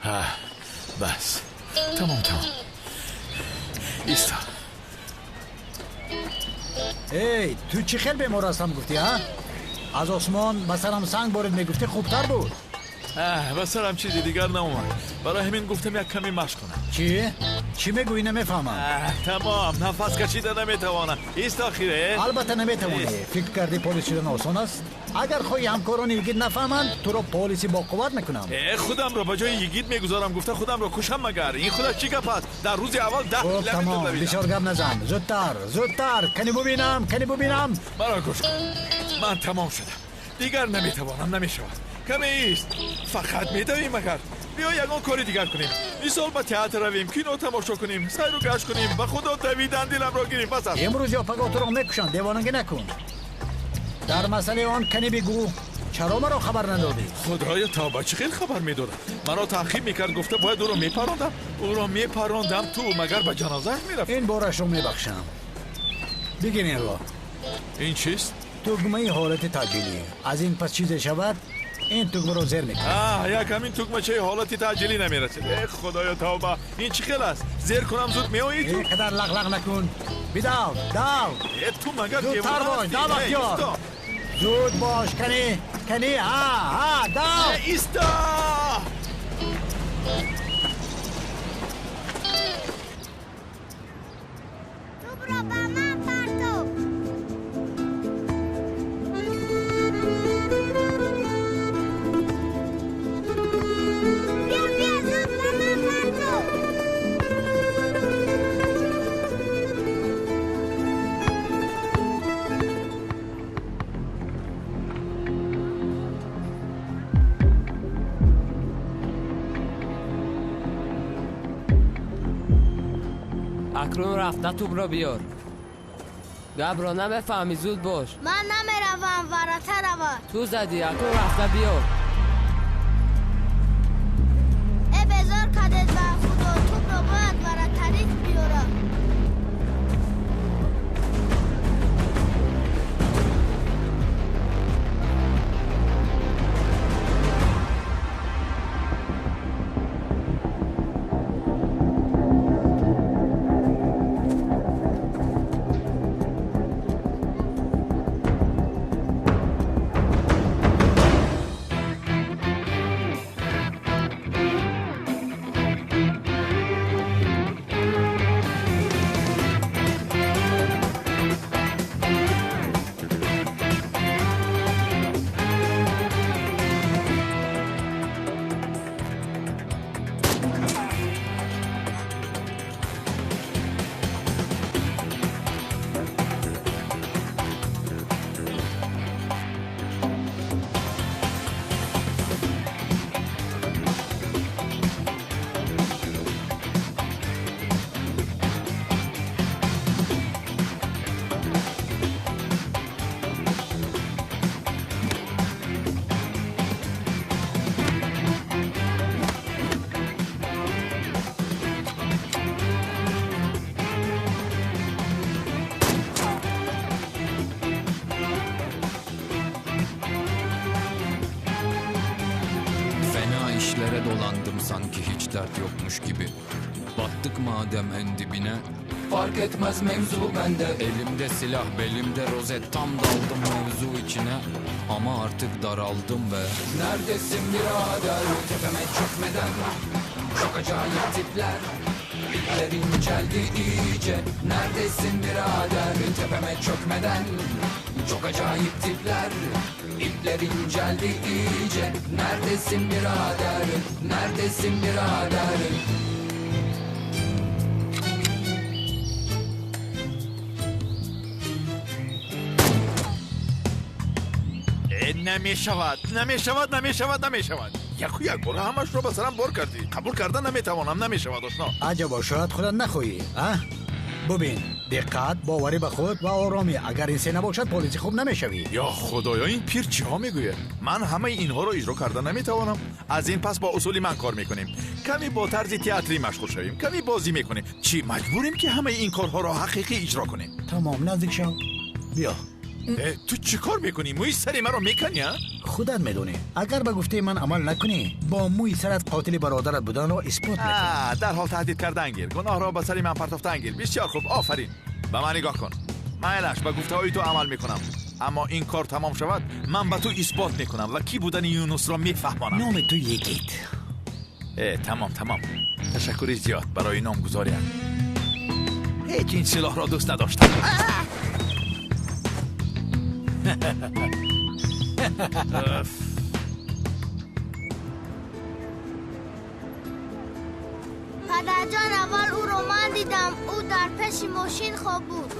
Бас, тамом, тамом, иста. Эй, ту чӣ хел бемор ҳастам гуфтӣ, а? Аз осмон ба сарам санг борид мегуфтӣ, хубтар буд. Ба сарам чизи дигар наомад, барои ҳамин гуфтам як каме машқ кунам. Чӣ? Чӣ мегӯӣ, намефаҳмам. Тамом, нафас кашида наметавонам. Ист охире. Албатта наметавонӣ. Фикр кардӣ полис шудан осон аст? Агар хоҳӣ ҳамкорони йигит нафаҳманд, туро полиси боқувват мекунам. Худамро ба ҷои йигит мегузорам, гуфта худамро кушам магар. Ин худаш чӣ гап аст? Дар рӯзи аввал 10 Хуб, километр тамом, давидам. бисёр гап назан. Зудтар, зудтар, кани бубинам, кани бубинам. Маро гӯш кун, ман тамом шудам, дигар наметавонам, намешавад. Каме ист, фақат медавем магар. Биё ягон кори дигар кунем, мисол ба театр равем, кино тамошо кунем, сайру гашт кунем. Ба худо, давидан диламро гирифт, бас аст. Имрӯз ё пагоҳ туро мекушанд, девонагӣ накун. Дар масъалаи он кани бигӯ, чаро маро хабар надодӣ? Худоё, тавба, чӣ хел хабар медодам? Маро таъқиб мекард, гуфта бояд ӯро мепарондам, ӯро мепарондам. Ту магар ба ҷанозааш мерафтӣ? Ин борашро мебахшам. Бигир инро. Ин чист? Тугмаи ҳолати таъҷилӣ. Аз ин пас чизе шавад, ин тугмаро зер мекунӣ. Як ҳамин тугмачаи ҳолати таъҷилӣ намерасид. Э, худоё, тавба, ин чӣ хел аст? Зер кунам, зуд меоӣ ту? Ин қадар лағлағ накун, бидав, дав. Э, ту магар Зудтар девона бош, ҳастӣ? дав, Э, Бахтиёр. исто. Зуд бош, кани, кани, ҳа, ҳа, дав. Э, исто. Тӯбро ба ман партоб. Биё, биё, зуд ба ман партоб. Акнун рафта тӯбро биёр. Гапро намефаҳмӣ, зуд бош. Ман намеравам, варата равад. Ту задӣ, акнун рафта биёр. Э, безор кардед ба худо, тӯбро бояд варатарит биёрам. Fena işlere dolandım sanki hiç dert yokmuş gibi. Battık madem en dibine, fark etmez mevzu bende. Elimde silah, belimde rozet, tam daldım mevzu içine. Ama artık daraldım ve neredesin birader, tepeme çökmeden. Çok acayip tipler, ipler inceldi iyice. Neredesin birader, tepeme çökmeden. Çok acayip tipler, ipler inceldi iyice. Neredesin birader, neredesin birader? Намешавад, намешавад, намешавад, намешавад. Яку як бора ҳамашро ба сарам бор кардӣ. Қабул карда наметавонам, намешавад, ошно. Аҷабо, шояд худат нахоҳӣ, а? Бубин, диққат, боварӣ ба худ ва оромӣ. Агар ин се набошад, полиси хуб намешавӣ. Ё худоё, ин пир чиҳо мегӯяд? Ман ҳамаи инҳоро иҷро карда наметавонам. Аз ин пас бо усули ман кор мекунем. Каме бо тарзи театрӣ машғул шавем, каме бозӣ мекунем. Чӣ маҷбурем, ки ҳамаи ин корҳоро ҳақиқӣ иҷро кунем? Тамом, наздик шав. Биё. Ту чӣ кор мекунӣ? Мӯи сари маро меканӣ? Худат медонӣ, агар ба гуфтаи ман амал накунӣ, бо мӯи сарат қотили бародарат буданро исбот мекунӣ. Дарҳол таҳдид кардан гир, гуноҳро ба сари ман партофтан гир. Бисёр хуб, офарин. Ба ман нигоҳ кун. Майлаш, ба гуфтаҳои ту амал мекунам. Аммо ин кор тамом шавад, ман ба ту исбот мекунам ва кӣ будани Юнусро мефаҳмонам. Номи ту Йигит. Тамом, тамом. Ташаккури зиёд барои номгузорият. Ҳеҷ ин силоҳро дӯст надоштам. Падарҷон, аввал ӯро ман дидам. Ӯ дар пеши мошин хоб буд.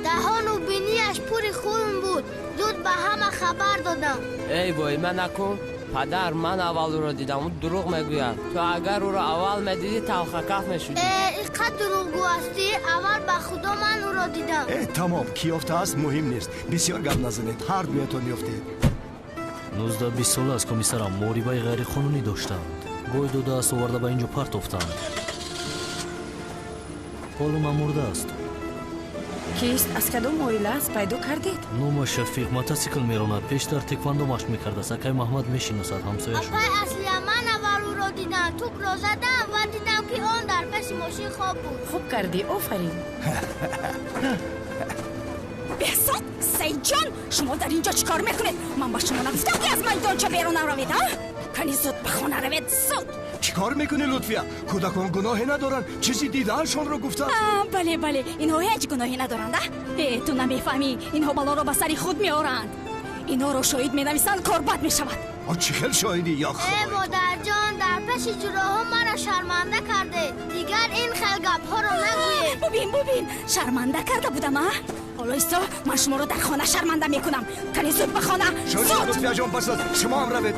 Даҳону бинияш пури хун буд. Зуд ба ҳама хабар додам. Эй вой, ман накун. Падар, ман аввал ӯро дидам. Ӯ дурӯғ мегӯяд. Ту агар ӯро аввал медидӣ, талхакаф мешудӣ. Инқадр дурӯғгӯ ҳастӣ? Аввал ба худо ман ӯро дидам. Тамом, кӣ ёфтааст муҳим нест. Бисёр гап назанед, ҳар дуятон ёфтед. 19-20 сола аз комиссарам муҳорибаи ғайриқонунӣ доштанд. Бой додааст, оварда ба инҷо партофтанд. Ҳоло мамурдааст. Кист? Аз кадом оила аст? Пайдо кардед? Номаш Шафиқ, мотосикл меронад. Пештар теквандо машқ мекардааст. Акай Маҳмад мешиносад ҳамсояшон. Апай Аслия, ман аввал ӯро дидам. Тӯпро задам ва дидам, ки он дар пеши мошин хоб буд. Хуб кардӣ, офарин. Беҳзод, Саидҷон, шумо дар инҷо чӣ кор мекунед? Ман ба шумо нагуфтам, ки аз майдонча берун наравед, а? Кани зуд ба хона равед, зуд! Чӣ кор мекунӣ, Лутфия? Кӯдакон гуноҳе надоранд, чизи дидаашонро гуфтанд. Бале, бале, инҳо ҳеҷ гуноҳе надоранд, а? Ту намефаҳмӣ, инҳо балоро ба сари худ меоранд. Инҳоро шоҳид менависанд, кор бад мешавад. Чӣ хел шоҳидӣ, ё Худо? Модарҷон, дар пеши ҷуроҳо маро шарманда кардед. Дигар ин хел гапҳоро нагӯед. Бубин, бубин, шарманда карда будам, а? Ҳоло исто, ман шуморо дар хона шарманда мекунам. Кани зуд ба хона, зуд! Лутфияҷон, бас аст, шумо ҳам равед.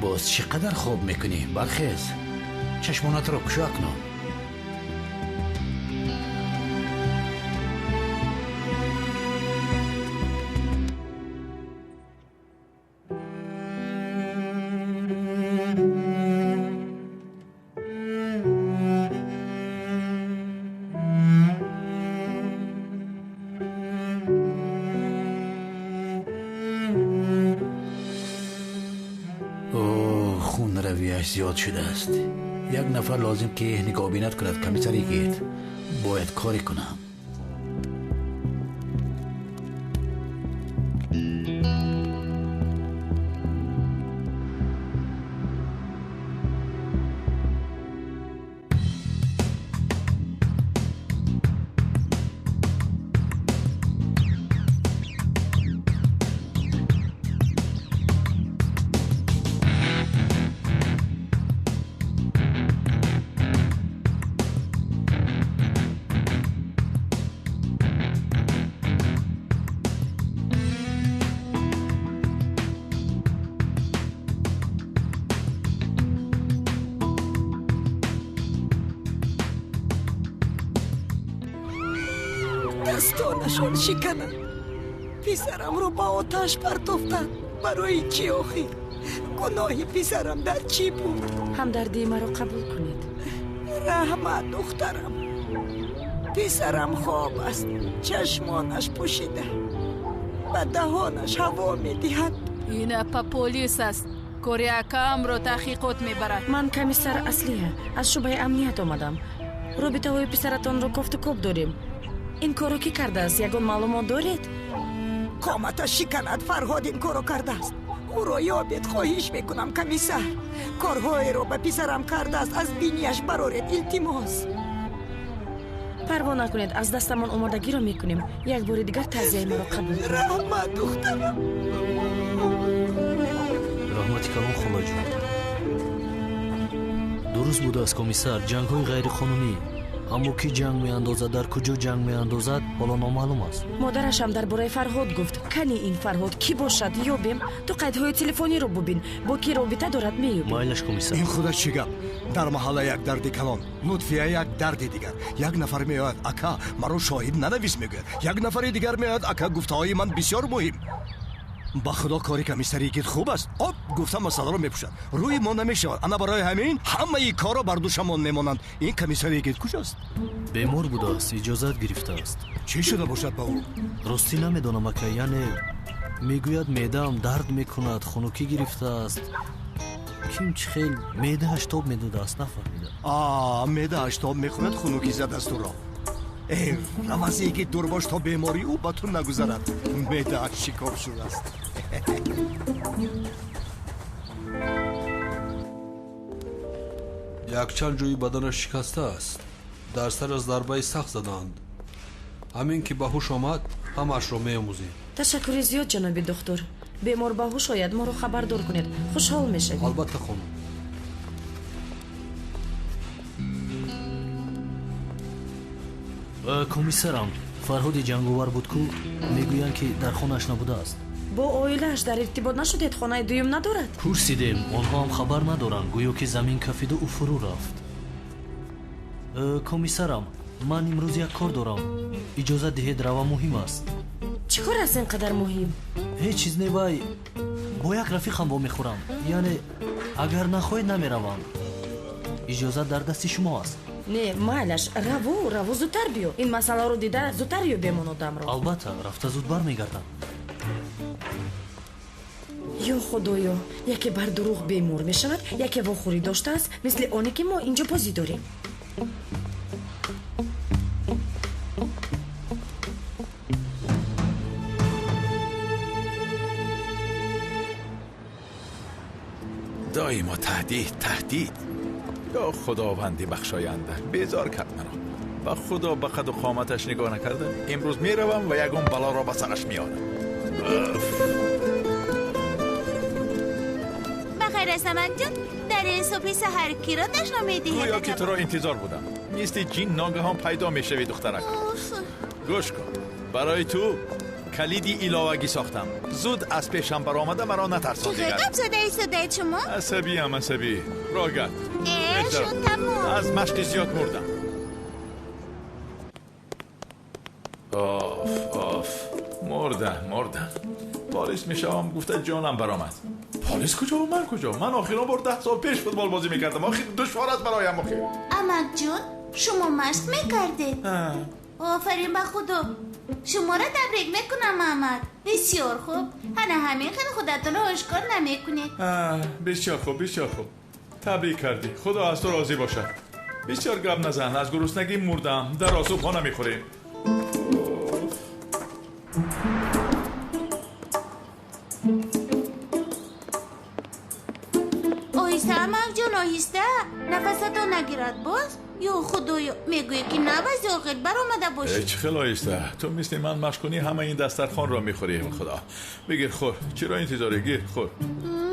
Боз чӣ қадар хоб мекунӣ? Бархез, чашмонатро кушо кун. Зиёд шудааст. Як нафар лозим ки нигоҳбинат кунад. Комиссар Йигит, бояд коре кунам. Дастонашон шиканад. Писарамро ба оташ партофтанд. Барои чӣ охир? Гуноҳи писарам дар чӣ буд? Ҳамдардии маро қабул кунед. Раҳмат, духтарам. Писарам хоб аст, чашмонаш пӯшида, ба даҳонаш ҳаво медиҳад. Ин апа полис аст. Кори акаамро таҳқиқот мебарад. Ман комиссар Аслия аз шӯъбаи амният омадам. Робитаҳои писаратонро кофту коб дорем. Ин корро кӣ кардааст? Ягон маълумот доред? Қоматаш шиканад, Фарҳод ин корро кардааст. Ӯро ёбед, хоҳиш мекунам, комиссар. Корҳоеро ба писарам кардааст, аз бинияш бароред, илтимос. Парво накунед, аз дастамон омодагиро мекунем. Як бори дигар таъзияи маро қабул кунед. Раҳмат, духтарам. Раҳмати калон, холаҷон. Дуруст будааст, комиссар, ҷангҳои ғайриқонунӣ. Аммо кӣ ҷанг меандозад, дар куҷо ҷанг меандозад, ҳоло номаълум аст. Модарашам дар бораи Фарҳод гуфт. Кани ин Фарҳод кӣ бошад, ёбем. Ту қайдҳои телефониро бубин, бо кӣ робита дорад, меёбем. Майлаш, комиссар. Ин худаш чӣ гап? Дар маҳалла як дарди калон, Лутфия як дарди дигар. Як нафар меояд, ака, маро шоҳид нанавис, мегӯяд. Як нафари дигар меояд, ака, гуфтаҳои ман бисёр муҳим. Ба худо, кори комиссари Игит хуб аст. Об гуфта масъаларо мепӯшад, рӯи мо намешавад. Ана барои ҳамин ҳамаи корро бар душамон мемонанд. Ин комиссари Игит куҷост? Бемор будааст, иҷозат гирифтааст. Чӣ шуда бошад ба ӯ? Ростӣ намедонам, ака. Яъне мегӯяд, меъдаам дард мекунад, хунукӣ гирифтааст. Ким чӣ хел меъдааш тоб медодааст, нафаҳмидам. А, меъдааш тоб мехӯрад, хунукӣ задааст ӯро. Э, раваз, Игит, дур бош, то бемории ӯ ба ту нагузарад. Меъдааш шикор шудааст. Якчанд ҷои баданаш шикастааст. Дар сараш зарбаи сахт задаанд. Ҳамин ки ба ҳуш омад, ҳамаашро меомӯзем. Ташаккури зиёд, ҷаноби духтур. Бемор ба ҳуш ояд, моро хабардор кунед, хушҳол мешавем. Албатта, хонум. Комиссарам, Фарҳоди ҷанговар буд ку, мегӯянд, ки дар хонааш набудааст. Бо оилааш дар иртибот нашудед? Хонаи дуюм надорад? Пурсидем, онҳо ҳам хабар надоранд. Гӯё ки замин кафиду ӯ фурӯ рафт. Комиссарам, ман имрӯз як кор дорам. Иҷозат диҳед, рава, муҳим аст. Чӣ кор аст ин қадар муҳим? Ҳеҷ чиз не, вай бо як рафиқам вомехӯрам. Яъне агар нахоҳед, намеравам. Иҷозат дар дасти шумо аст. Не, майлаш, раву, раву, зудтар биё. Ин масъаларо дида зудтар ёбем он одамро. Албатта, рафта зуд бармегардам. Ё худоё, яке бар дурӯғ бемор мешавад, яке вохӯрӣ доштааст, мисли оне ки мо инҷо бозӣ дорем. Доимо таҳдид, таҳдид. Ё худованди бахшоянда, безор кард маро. Ба худо, ба қаду қоматаш нигоҳ накарда, имрӯз меравам ва ягон балоро ба сараш меорам. Ба хайр, Асамакҷон, дар ин субҳи саҳар киро дашном медиҳед? Гӯё ки туро интизор будам. Мисли ҷин ногаҳон пайдо мешавӣ, духтарак. Гӯш кун, барои ту калиди иловагӣ сохтам. Зуд аз пешам баромада, маро натарсон. Чӣ хел гап зада истодаед шумо? Асабиам, асабӣ. Роҳ гард. Э, шуд, тамом. Аз машқи зиёд мурдам. Оф, оф, мурдам, мурдам. Полис мешавам гуфта ҷонам баромад. Полис куҷо, ман куҷо? Ман охирон бор 10 сол пеш футбол бозӣ мекардам. Охир душвор аст бароям, охир. Амакҷон, шумо машқ мекардед? Офарин ба худо, шуморо табрик мекунам, амак. Бисёр хуб, ҳана ҳамин хел худатонро ошкор намекунед. Бисёр хуб, бисёр хуб, табрик кардӣ. Худо аз ту розӣ бошад. Бисёр гап назан, аз гуруснагӣ мурдам. Даро, субҳона мехӯрем. Оҳиста, амакҷон, оҳиста, нафасатон нагирад боз. Ё худоё, мегӯе ки навази охир баромада бошӣ. Чӣ хел оҳиста? Ту мисли ман машқ кунӣ, ҳама ин дастархонро мехӯрӣ. Худо, бигир, хӯр. Чиро интизорӣ? Гир, хӯр.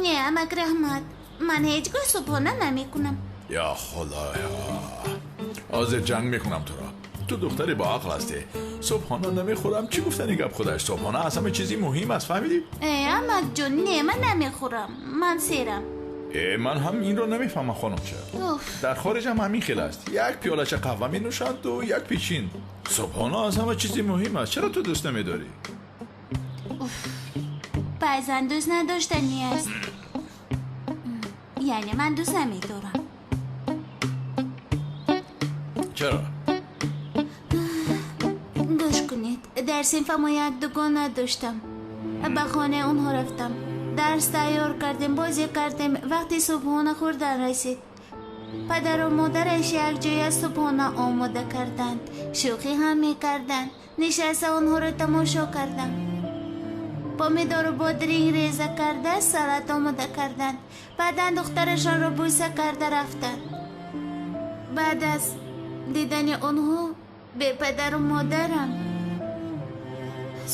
Не, амак, раҳмат, ман ҳеҷ гоҳ субҳона намекунам. Ё худоё, ҳозир ҷанг мекунам туро. Ту духтари бо ақл ҳастӣ. Субҳона намехӯрам, чӣ гуфтани гап худаш? Субҳона аз ҳама чизи муҳим аст, фаҳмидӣ? Э, амакҷон, не, ман намехӯрам, ман серам. Э, ман ҳам инро намефаҳмам, хонумча. Дар хориҷ ҳам ҳамин хел аст. Як пиёлача қаҳва менӯшанду як печин. Субҳона аз ҳама чизи муҳим аст. Чаро ту дӯст намедорӣ? Баъзан дӯст надоштанӣ аст. Яъне ман дӯст намедорам. Чаро? Гӯш кунед, дар синфамо як дугона доштам. Ба хонаи онҳо рафтам. Дарс тайёр кардем, бозӣ кардем. Вақти субҳона хӯрдан расид. Падару модараш якҷоя субҳона омода карданд. Шӯхӣ ҳам мекарданд. Нишаста онҳоро тамошо кардам. Помидору бодринг реза карда, салат омода карданд. Баъдан духтарашонро бӯса карда рафтанд. Баъд аз дидани онҳо бепадару модарам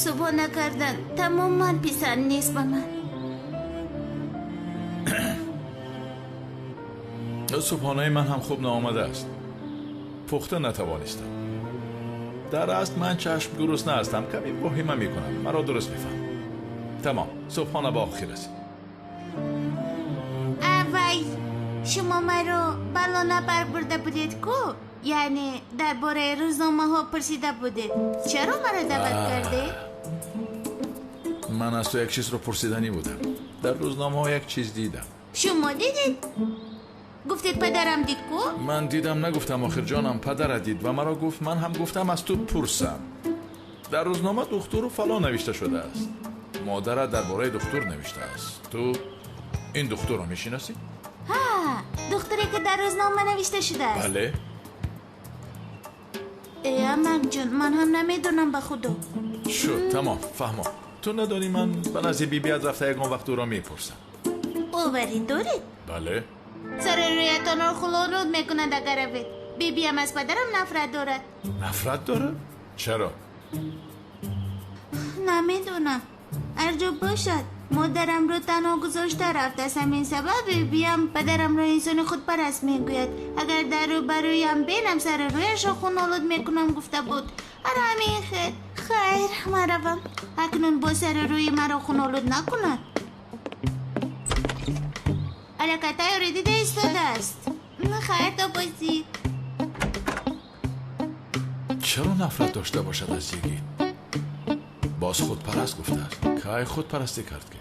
субҳона кардан тамоман писанд нест ба ман. Субҳонаи ман ҳам хуб наомадааст. Пухта натавонистам. Дар асл ман чашм гурусна ҳастам, каме воҳима мекунам. Маро дуруст мефаҳм. Тамом, субҳона ба охир расид. Авай, шумо маро ба лона барбурда будед ку? Яъне дар бораи рӯзномаҳо пурсида будед. Чаро маро даъват кардед? Ман аз ту як чизро пурсиданӣ будам. Дар рӯзномаҳо як чиз дидам. Шумо дидед? Гуфтед падарам дид ку? Ман дидам, нагуфтам охир ҷонам, падарат дид ва маро гуфт, ман ҳам гуфтам аз ту пурсам. Дар рӯзнома духтуру фалон навишта шудааст. Модарат дар бораи духтур навиштааст. Ту ин духтурро мешиносӣ? Ҳа, духтуре ки дар рӯзнома навишта шудааст. Бале. Э, амакҷон, ман ҳам намедонам ба худо. Шуд, тамом, фаҳмо. Ту надонӣ, ман ба назди бибият рафта ягон вақт ӯро мепурсам. Боварӣ доред? Бале. Сари рӯятонро хулонуд мекунад агар равед. Бибиям аз падарам нафрат дорад. Нафрат дорад? Чаро? Намедонам. Ҳар ҷо бошад, модарамро танҳо гузошта рафтааст. Ҳамин сабаб бибиям падарамро инсони худпараст мегӯяд. Агар дар рӯбарӯям бинам, сари рӯяшро хунолуд мекунам гуфта буд. Ҳар ҳамин хел. Хайр, ман равам. Акнун бо сари рӯи маро хунолуд накунад. Аллакай тайёрӣ дида истодааст. Хайр, то бозӣ. Чаро нафрат дошта бошад аз йигит? Боз худпараст гуфтааст. Кай худпарастӣ кард ки?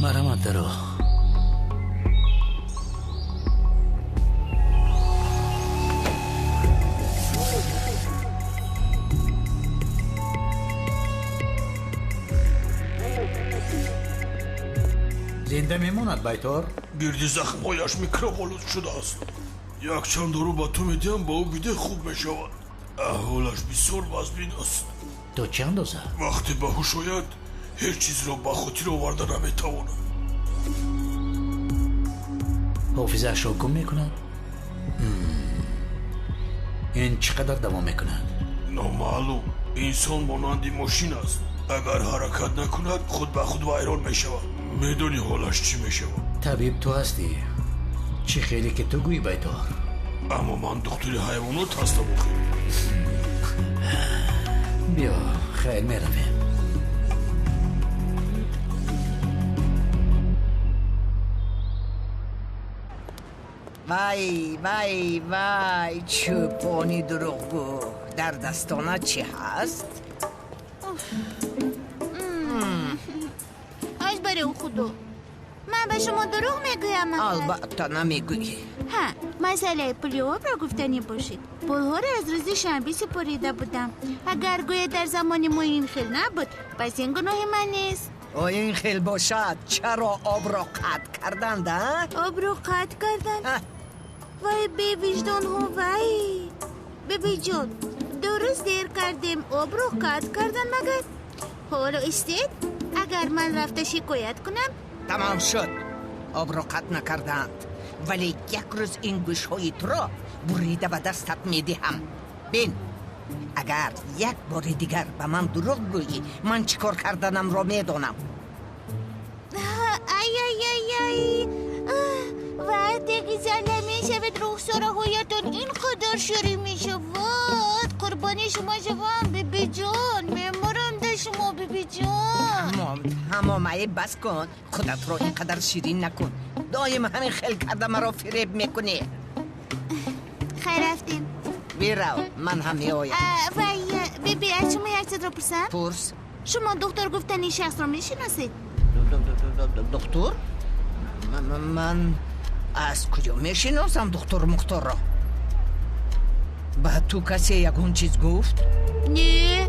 Марҳамат, даро. Зинда мемонад байтор? Гирди захмҳояш микроболуд шудааст. Якчанд дору ба ту медиҳам, ба ӯ бидеҳ, хуб мешавад. Аҳволаш бисёр вазмин аст. То чӣ андоза? Вақте ба ҳуш ояд, ҳеҷ чизро ба хотир оварда наметавонад. Ҳофизаашро гум мекунад? Ин чӣ қадар давом мекунад? Номаълум. Инсон монанди мошин аст. Агар ҳаракат накунад, худ ба худ вайрон мешавад. Медонӣ ҳолаш чӣ мешавад? Табиб ту ҳастӣ. Чӣ хеле ки ту гӯӣ, байтор. Аммо ман духтури ҳайвонот ҳастам охир. Биё, хайр, меравем. Вай, вай, вай, чӯпони дурӯғгӯ, дар дастона чӣ ҳаст? Аз бари худо, ман ба шумо дурӯғ мегӯям? Албатта намегӯӣ. Ҳа, масъалаи пули обро гуфтанӣ бошед. Пулҳоро аз рӯзи шанбе супорида будам. Агар гӯед дар замони мо ин хел набуд, пас ин гуноҳи ман нест. О, ин хел бошад, чаро обро қатъ карданд, а? Обро қатъ карданд? Вай, бевиҷдонҳо, вай! Бибиҷон, дуруст дер кардем, обро қатъ карданд магар? Ҳоло истед, агар ман рафта шикоят кунам. Тамом шуд, обро қатъ накарданд, вале як рӯз ин гӯшҳои туро бурида ба дастат медиҳам. Бин, агар як бори дигар ба ман дурӯғ гӯӣ, ман чӣ кор карданамро медонам. Ай, ай, ай, ай, вақте ки зала мешавед, рухсораҳоятон ин қадар ширин мешавад. Қурбони шумо шавам, бибиҷон. Мемурам да шумо, бибиҷон. Тамом, ай бас кун. Худатро ин қадар ширин накун. Доим ҳамин хел карда маро фиреб мекунӣ. Хайр, рафтем. Бирав, ман ҳам меоям. Вай, биби, аз шумо як чизро пурсам? Пурс. Шумо доктор гуфтани шахсро мешиносед? Доктор? Ман аз куҷо мешиносам доктор Мухторро? Ба ту касе ягон чиз гуфт? Не,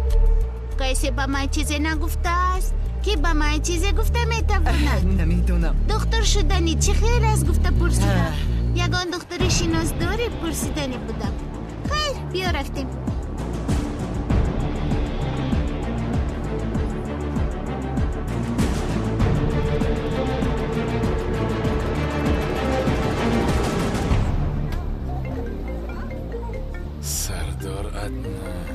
касе ба ман чизе нагуфтааст. Ки ба ман чизе гуфта метавонад? Намедонам. Доктор шудани чӣ хел аст гуфта пурсидам. Ягон доктори шинос дорӣ пурсидани будам. Хайр, биё рафтем. Сардор Аднан.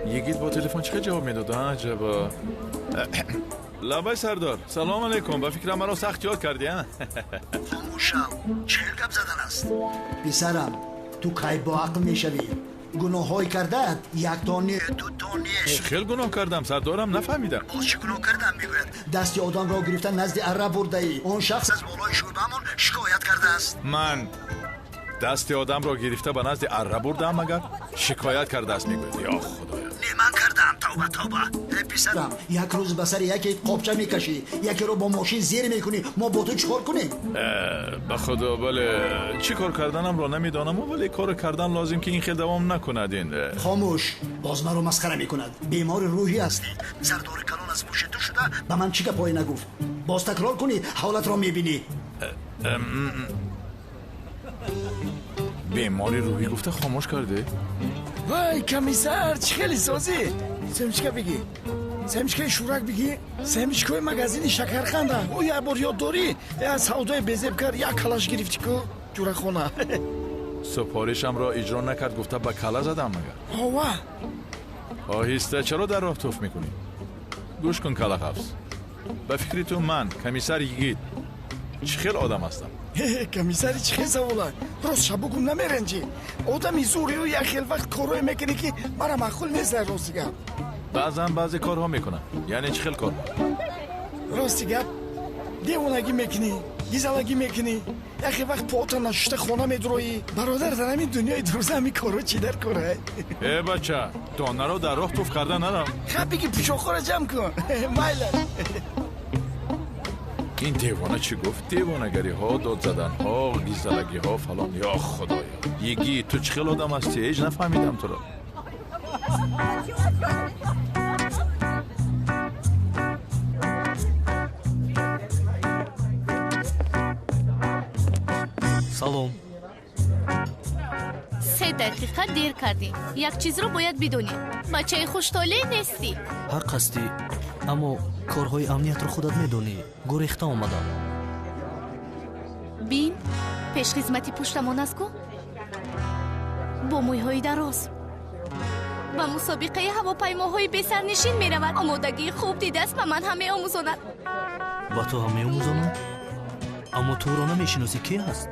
Йигит бо телефон чӣ ҷавоб медод? Аҷаба. Лабай сардор, салом алейкум. Ба фикрам маро сахт ёд кардӣ, а? Хомӯшам, чӣ хел гап задан аст? Писарам, ту кай бо ақл мешавӣ? Гуноҳҳои кардаат як то не, ду то не. Чӣ хел гуноҳ кардам, сардорам, нафаҳмидам. Боз чӣ гуноҳ кардам, мегӯяд. Дасти одамро гирифта назди арра бурдаӣ. Он шахс аз болои шӯъбаамон шикоят кардааст. Ман дасти одамро гирифта ба назди арра бурдаам, магар? Шикоят кардааст, мегӯяд. Ё худоя. Не, ман кардам, тавба, тавба. Писарам, як рӯз ба сари яке қопча мекашӣ, якеро бо мошин зер мекунӣ. Мо бо ту чӣ кор кунем? Ба худо, бале, чӣ кор карданамро намедонам, вале кор кардан лозим ки ин хел давом накунад. Ин хомӯш, боз маро масхара мекунад. Бемори рӯҳӣ ҳастӣ. Сардори калон аз пушти ту шуда ба ман чӣ гапҳое нагуфт. Боз такрор кунӣ, ҳолатро мебинӣ. Бемори рӯҳӣ гуфта хомӯш кардӣ? Вай, комиссар, чӣ хеле созӣ? Семечка бигӣ, семечкаи шӯрак бигӣ, семечкаи магазини шакарханда. Ӯ як бор ёд дорӣ, савдои безеб кард, як калаш гирифтӣ ку ҷурахона. Супоришамро иҷро накард гуфта ба кала задам магар? Ова. Оҳиста, чаро дар роҳ туф мекунӣ? Гӯш кун, калахафз. Ба фикри ту ман, комиссар Йигит, чӣ хел одам ҳастам? Комиссари чӣ хел савола? Рост шабугум намеренҷӣ. Одами зӯриу як хел вақт корҳое мекунӣ ки мара маъқул нест, рости гап. Баъзан баъзе корҳо мекунам. Яъне чӣ хел корҳо? Рости гап, девонагӣ мекунӣ, гизалагӣ мекунӣ, як хел вақт пота нашушта хона медуроӣ. Бародар, дар ҳамин дунёи дурза ҳамин корҳо чӣ дар кора? Э бача, донаро дар роҳ туф карда нарав. Хаб биги, пӯшоқҳоро ҷамъ кун. Майла. Ин девона чӣ гуфт? Девонагариҳо, додзаданҳо, гизалагиҳо, фалон. Ё худоё, Йигит, ту чӣ хел одам ҳастӣ? Ҳеҷ нафаҳмидам туро. Салом. 3 дақиқа дер кардӣ. Як чизро бояд бидонӣ. Бачаи хуштолеъ нестӣ. Ҳақ ҳастӣ, аммо корҳои амниятро худат медонӣ. Гурехта омадам. Бин, пешхизмати пуштамон аст ку? Бо мӯйҳои дароз. Ба мусобиқаи ҳавопаймоҳои бесарнишин меравад. Омодагии хуб дидааст, ба ман ҳам меомӯзонад. Ба ту ҳам меомӯзонад? Аммо ту ӯро намешиносӣ. Ки аст?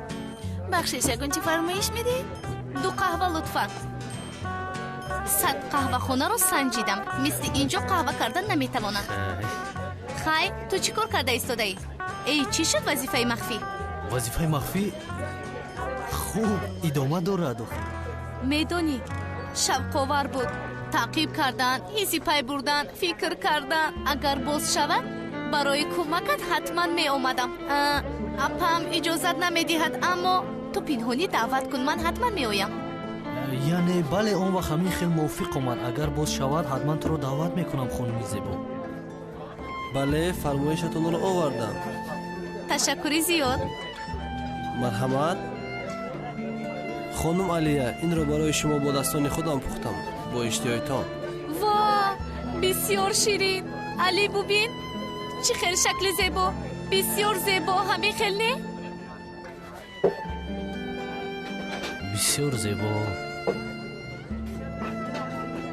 Бахшиш, ягон чӣ фармоиш медиҳед? 2 қаҳва лутфан. 100 қаҳвахонаро санҷидам. Мисли ин ҷо қаҳва кардан наметавонам. Хай, ту чӣ кор карда истодаӣ? Эй, чӣ шуд вазифаи махфӣ? Вазифаи махфӣ хуб идома дорад. Медонӣ, шавқовар буд. Таъқиб кардан, ҳисси пай бурдан, фикр кардан. Агар боз шавад, барои кӯмакат ҳатман меомадам. Апам иҷозат намедиҳад, аммо ту пинҳонӣ даъват кун, ман ҳатман меоям. Яъне бале, он вақт ҳамин хел мувофиқ омад. Агар боз шавад, ҳатман туро даъват мекунам, хонуми зебо. Бале, фармоишатонро овардам. Ташаккури зиёд. Марҳамат. Хонум Алия, инро барои шумо бо дастони худам пухтам, бо иштиҳоятон. Во, бисёр ширин. Али, бубин, чӣ хел шакли зебо. Бисёр зебо, ҳамин хел не? Бисёр зебо.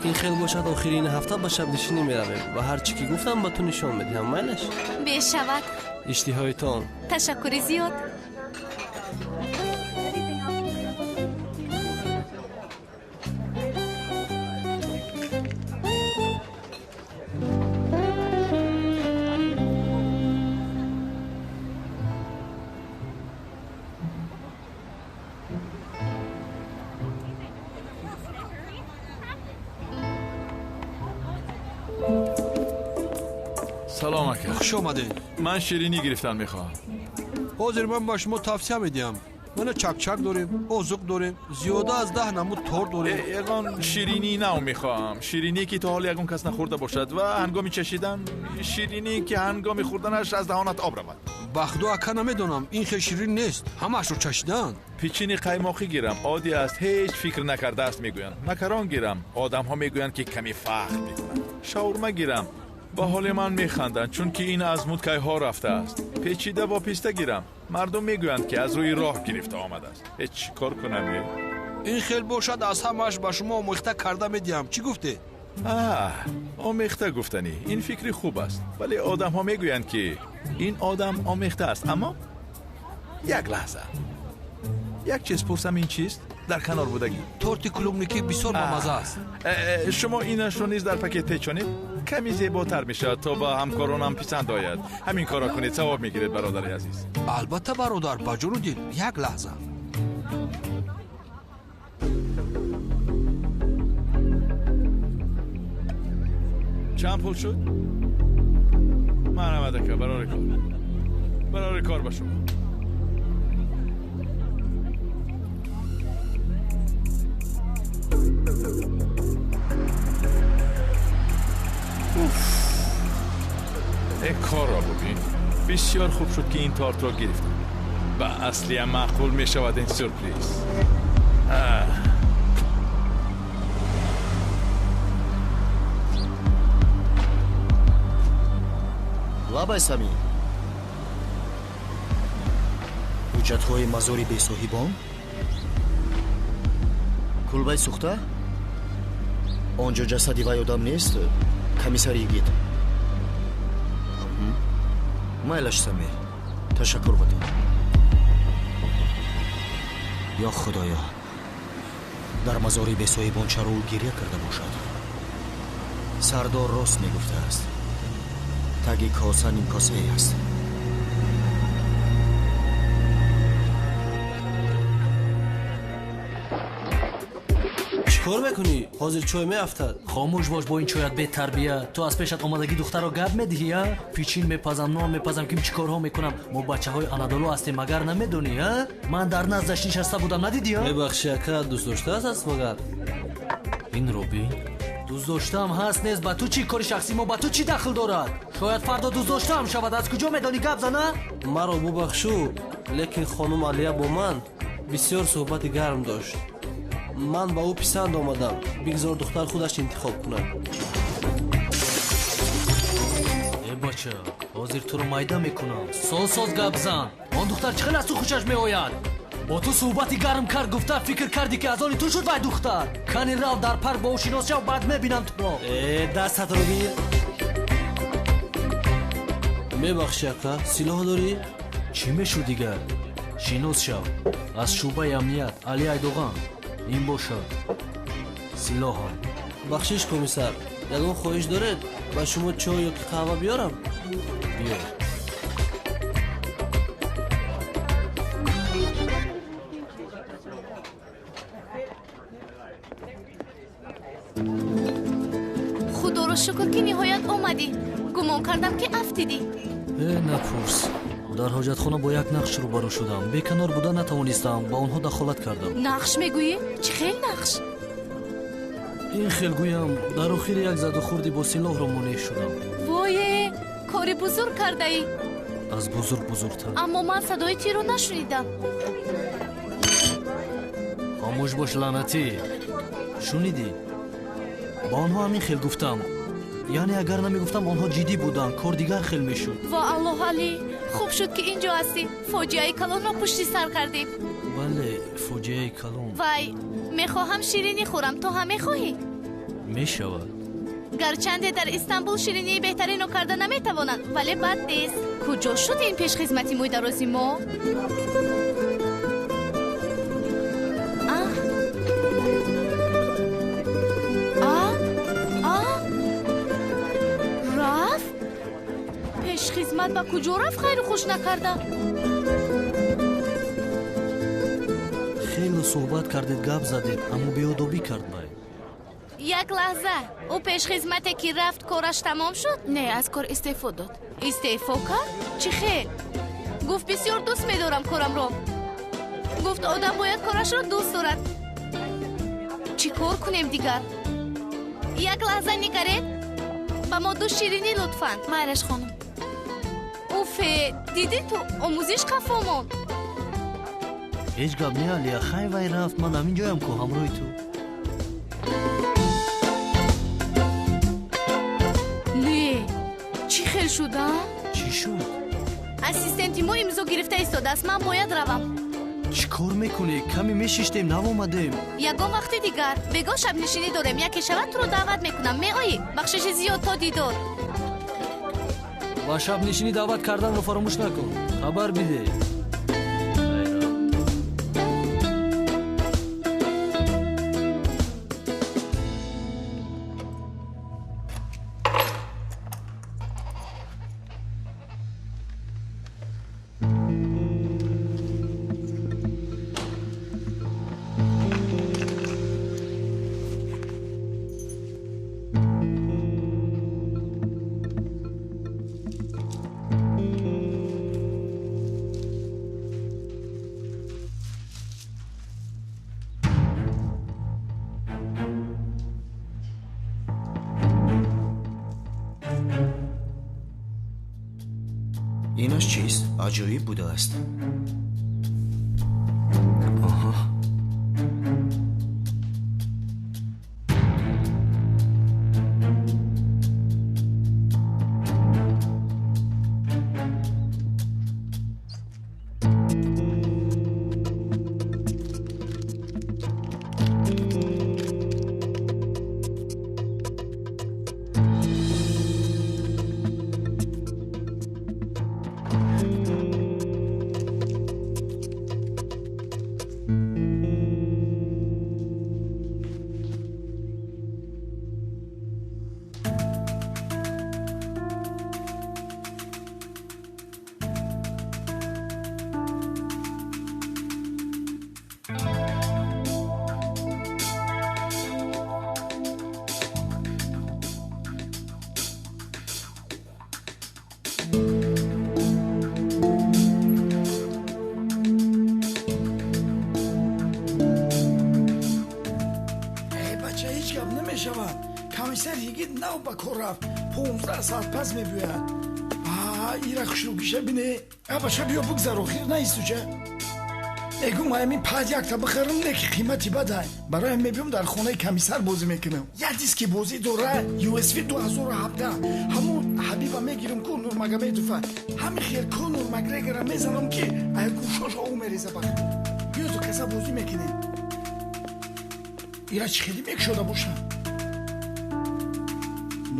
Ин хел бошад, охирин ҳафта ба шабнишинӣ меравем ва ҳар чӣ ки гуфтам ба ту нишон медиҳам, майлаш? Бешавад. Иштиҳоятон. Ташаккури зиёд. Салом ака. Хуш омадед. Ман ширинӣ гирифтан мехоҳам. Ҳозир ман ба шумо тавсия медиҳам. Мана чакчак дорем, озуқ дорем, зиёда аз 10 намуд торт дорем. Ягон ширинии нав мехоҳам. Шириние ки то ҳол ягон кас нахӯрда бошад ва ҳангоми чашидан шириние ки ҳангоми хӯрданаш аз даҳонат об равад. Ба худо ака намедонам, ин хел ширин нест, ҳамаашро чашидаанд. Печини қаймоқӣ гирам, оддӣ аст, ҳеҷ фикр накардааст мегӯянд. Макарон гирам, одамҳо мегӯянд ки каме фахр мекунанд. Шаурма гирам, ба ҳоли ман механданд, чунки ин аз мудкайҳо рафтааст. Печида бо писта гирам, мардум мегӯянд ки аз рӯи роҳ гирифта омадааст. Ҳеҷ чӣ кор кунам? Ин хел бошад, аз ҳамааш ба шумо омехта карда медиҳам. Чӣ гуфте? Омехта гуфтанӣ ин фикри хуб аст, вале одамҳо мегӯянд ки ин одам омехта аст. Аммо як лаҳза, як чиз пурсам, ин чист? Дар канор будагӣ торти клубникӣ бисёр бамаза аст. Шумо инашро низ дар пакет печонед, каме зеботар мешавад то ба ҳамкоронам писанд ояд. Ҳамин корро кунед, савоб мегиред, бародари азиз. Албатта бародар, ба ҷону дил. Як лаҳза. Чанд пул шуд? Ман ака, барори кор, барори кор ба шумо. Корро бубин. Бисёр хуб шуд ки ин тортро гирифтам. Ба аслиям маъқул мешавад ин сюрприз. Лабай Самир. Ҳуҷҷатҳои мазори бесоҳибон? Кулбаи сӯхта? Он ҷо ҷасади вай одам нест, комиссар Йигит. Майлаш Самир, ташаккур ба ту. Ё Худоё, дар мазори бесоҳибон чаро ӯ гиря карда бошад? Сардор рост мегуфтааст. Таги коса нимкосае аст. Чӣ кор мекунӣ? Ҳозир чой меафтад. Хомӯш бош бо ин чоят бетарбия. Ту аз пешат омадагӣ духтарро гап медиҳӣ, а? Пичин мепазам, нон мепазам, ким чӣ корҳо мекунам. Мо бачаҳои Анадолу ҳастем, магар намедонӣ, а? Ман дар наздаш нишаста будам, надидӣ, а? Мебахши ака, дӯст доштааст аст магар? Инро бин. Дӯст доштаам ҳаст нест, ба ту чӣ? Кори шахсӣ мо ба ту чӣ дахл дорад? Шояд фардо дӯст доштаам шавад, аз куҷо медонӣ гап зана? Маро бубахшу, лекин хонум Алия бо ман бисёр суҳбати гарм дошт. Ман ба ӯ писанд омадам. Бигзор духтар худаш интихоб кунад. Э бача, ҳозир туро майда мекунам. Соз соз гап зан. Он духтар чӣ хел аз ту хушаш меояд? Бо ту суҳбати гарм кард, гуфта фикр кардӣ ки аз они ту шуд вай духтар. Кани рав дар парк бо ӯ шинос шав, баъд мебинам туро. Э, дастатро бигир. Мебахши ака, силоҳ дорӣ? Чӣ мешуд дигар? Шинос шав. Аз шӯъбаи амният Али Айдоған. Ин бошад силоҳам. Бахшиш комиссар, ягон хоҳиш доред? Ба шумо чой ё ки қаҳва биёрам? Биёр. Худоро шукр ки ниҳоят омадӣ. Гумон кардам ки афтидӣ. Э, напурс. Дар ҳоҷатхона бо як нақш рӯбарӯ шудам. Беканор буда натавонистам, ба онҳо дахолат кардам. Нақш мегӯӣ? Чӣ хел нақш? Ин хел гӯям, дар охири як задухӯрди бо силоҳро монеъ шудам. Вое, кори бузург кардаӣ. Аз бузург бузургтар. Аммо ман садои тирро нашунидам. Хомӯш бош, лаънатӣ. Шунидӣ? Ба онҳо ҳамин хел гуфтам. Яъне агар намегуфтам, онҳо ҷиддӣ буданд, кор дигар хел мешуд. Во Аллоҳ, Алӣ, хуб шуд ки инҷо ҳастӣ. Фоҷиаи калонро пушти сар кардем. Бале, фоҷиаи калон. Вай, мехоҳам ширинӣ хӯрам. Ту ҳам мехоҳӣ? Мешавад. Гарчанде дар Истанбул ширинии беҳтаринро карда наметавонанд, вале бад нест. Куҷо шуд ин пешхизмати мӯйдарози мо? Рафт? Пешхизмат ба куҷо рафт хайру хуш накарда? Хеле суҳбат кардед, гап задед, аммо беодобӣ кард вай. Як лаҳза, ӯ пешхизмате ки рафт, кораш тамом шуд? Не, аз кор истеъфо дод. Истеъфо кард? Чӣ хел? Гуфт, бисёр дӯст медорам корамро. Гуфт, одам бояд корашро дӯст дорад. Чӣ кор кунем дигар? Як лаҳза нигаред, ба мо ду ширинӣ лутфан. Майлаш, хонум. Уфе, дидӣ ту, омӯзиш қафо монд. Ҳеҷ гап не, Алия, хай вай рафт, ман ҳамин ҷоям ку ҳамроҳи ту. Не, чӣ хел шуда? Чӣ шуд? Ассистенти мо имзо гирифта истодааст, ман бояд равам. Чӣ кор мекунӣ? Каме мешиштем, навомадем. Ягон вақти дигар. Бегоҳ шабнишинӣ дорем, яке шавад туро даъват мекунам. Меоӣ? Бахшиши зиёд, то дидор. Ба шабнишинӣ даъват карданро фаромӯш накун, хабар бидеҳ. Инаш чист? Аҷоиб будааст. Аҳа. Комиссар йигит нав ба кор рафт, 15 соат пас мебиёяд. Ира хушрӯгиша бине. Абаша, биё бигзар, охир наистуча. Мегум, ҳамин пад якта бихарам, не ки қимати бадай. Бароям мебиём, дар хонаи комиссар бозӣ мекунам. Як диски бозӣ дора, UFC 2017. Ҳамун Ҳабиба мегирам ку, Нурмагомедова. Ҳамин хел Конор Макгрегора мезанам, ки ай гӯшош ов мереза. Ба биё, ту каса бозӣ мекунем. Ира чӣ хеле мекушода бошам?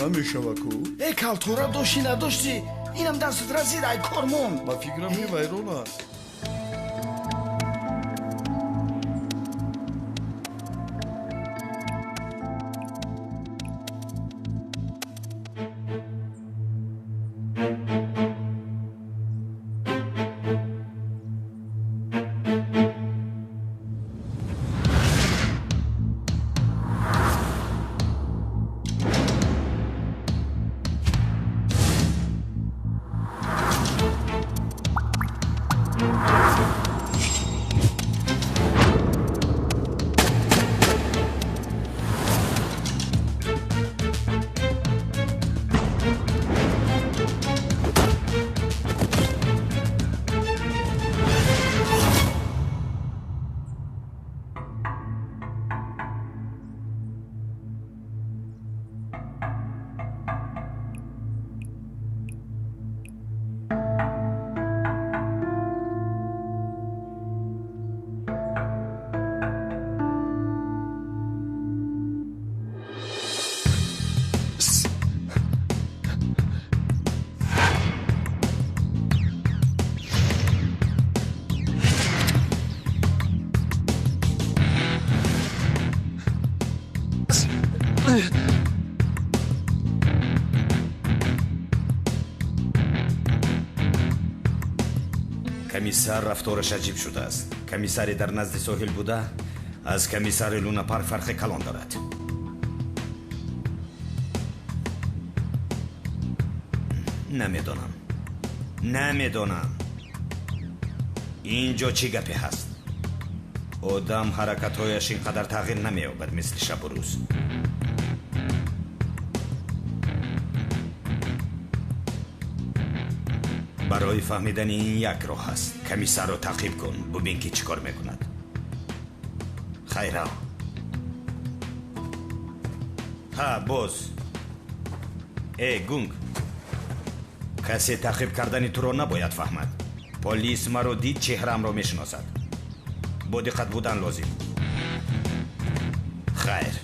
Намешава ку. Э, калтора дошти, надошти, инам дастат расид, ай кор монд. Ба фикрам, ки вайрон аст. Комиссар рафтораш аҷиб шудааст. Комиссаре дар назди соҳил буда аз комиссари Лунапарк фарқи калон дорад. Намедонам. Намедонам. Инҷо чӣ гапе ҳаст? Одам ҳаракатҳояш ин қадар тағйир намеёбад, мисли шабу рӯз. Барои фаҳмидани ин як роҳ ҳаст. Комиссарро таъқиб кун, бубин ки чӣ кор мекунад. Хайрав. Ҳа, боз. Э, гунг. Касе таъқиб кардани туро набояд фаҳмад. Полис маро дид, чеҳраамро мешиносад. Бо диққат будан лозим. Хайр.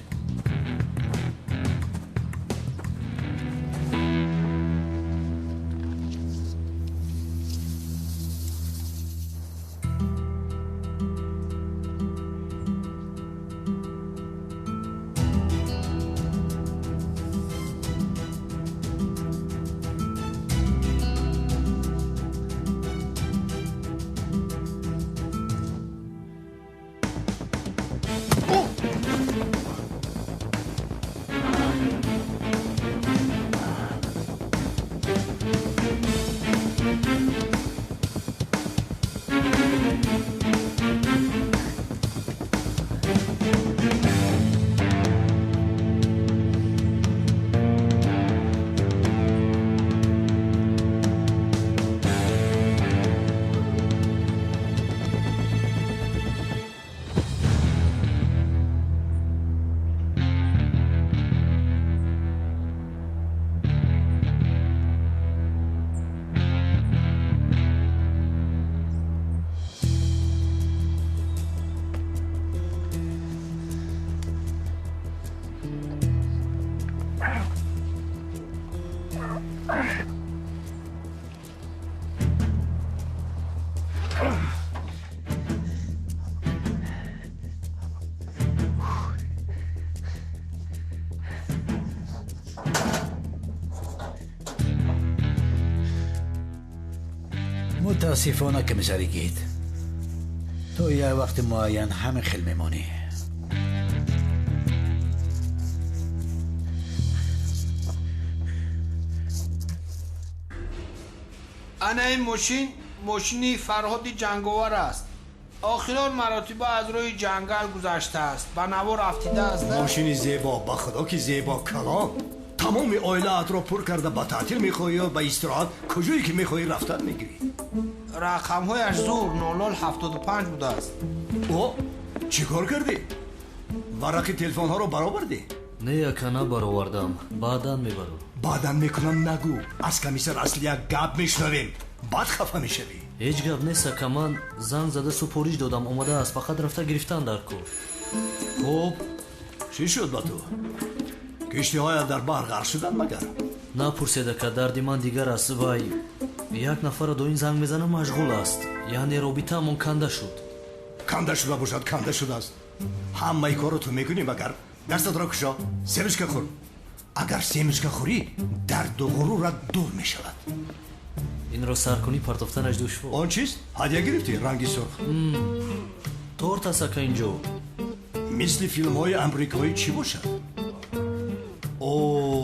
متاسفانه کمیساری گیت تو یه وقت معین همه خیل میمانی. انا این ماشین ماشینی فرهاد جنگاور است. آخران مراتب از روی جنگل گذشته است. به نوار افتیده است. ماشینی زیبا، به خدا که زیبا کلام. تمام оилаатро пур карда ба таътил мехоҳӣ ё ба истироҳат, куҷое ки мехоҳӣ рафтан мегирӣ. Рақамҳояш зур 0075 будааст. О, чӣ кор кардӣ? Варақи телефонҳоро баровардӣ? Не, ака, набаровардам. Баъдан мебарам. Баъдан мекунам нагӯ. Аз комиссар асли як гап мешунавем, баъд хафа мешавӣ. Ҳеҷ гап нест, ака. Ман занг зада супориш додам, омадааст. Фақат рафта гирифтан дар кор. Хуб, чӣ шуд ба ту? Киштиҳоят дар баҳр ғарқ шуданд магар? Напурсед, ака, дарди ман дигар аст. Вай як нафарро доим занг мезанам, машғул аст. Яъне робитаамон канда шуд. Канда шуда бошад, канда шудааст. Ҳамаи корро ту мекунӣ магар? Дастатро кушо, семечка хӯр. Агар семечка хӯрӣ, дарду ғурурат дур мешавад. Инро саркунӣ партофтанаш душвор. Он чист? Ҳадя гирифтӣ, ранги сурх. Торт аст, ака, инҷо. Мисли филмҳои амрикоӣ чӣ бошад?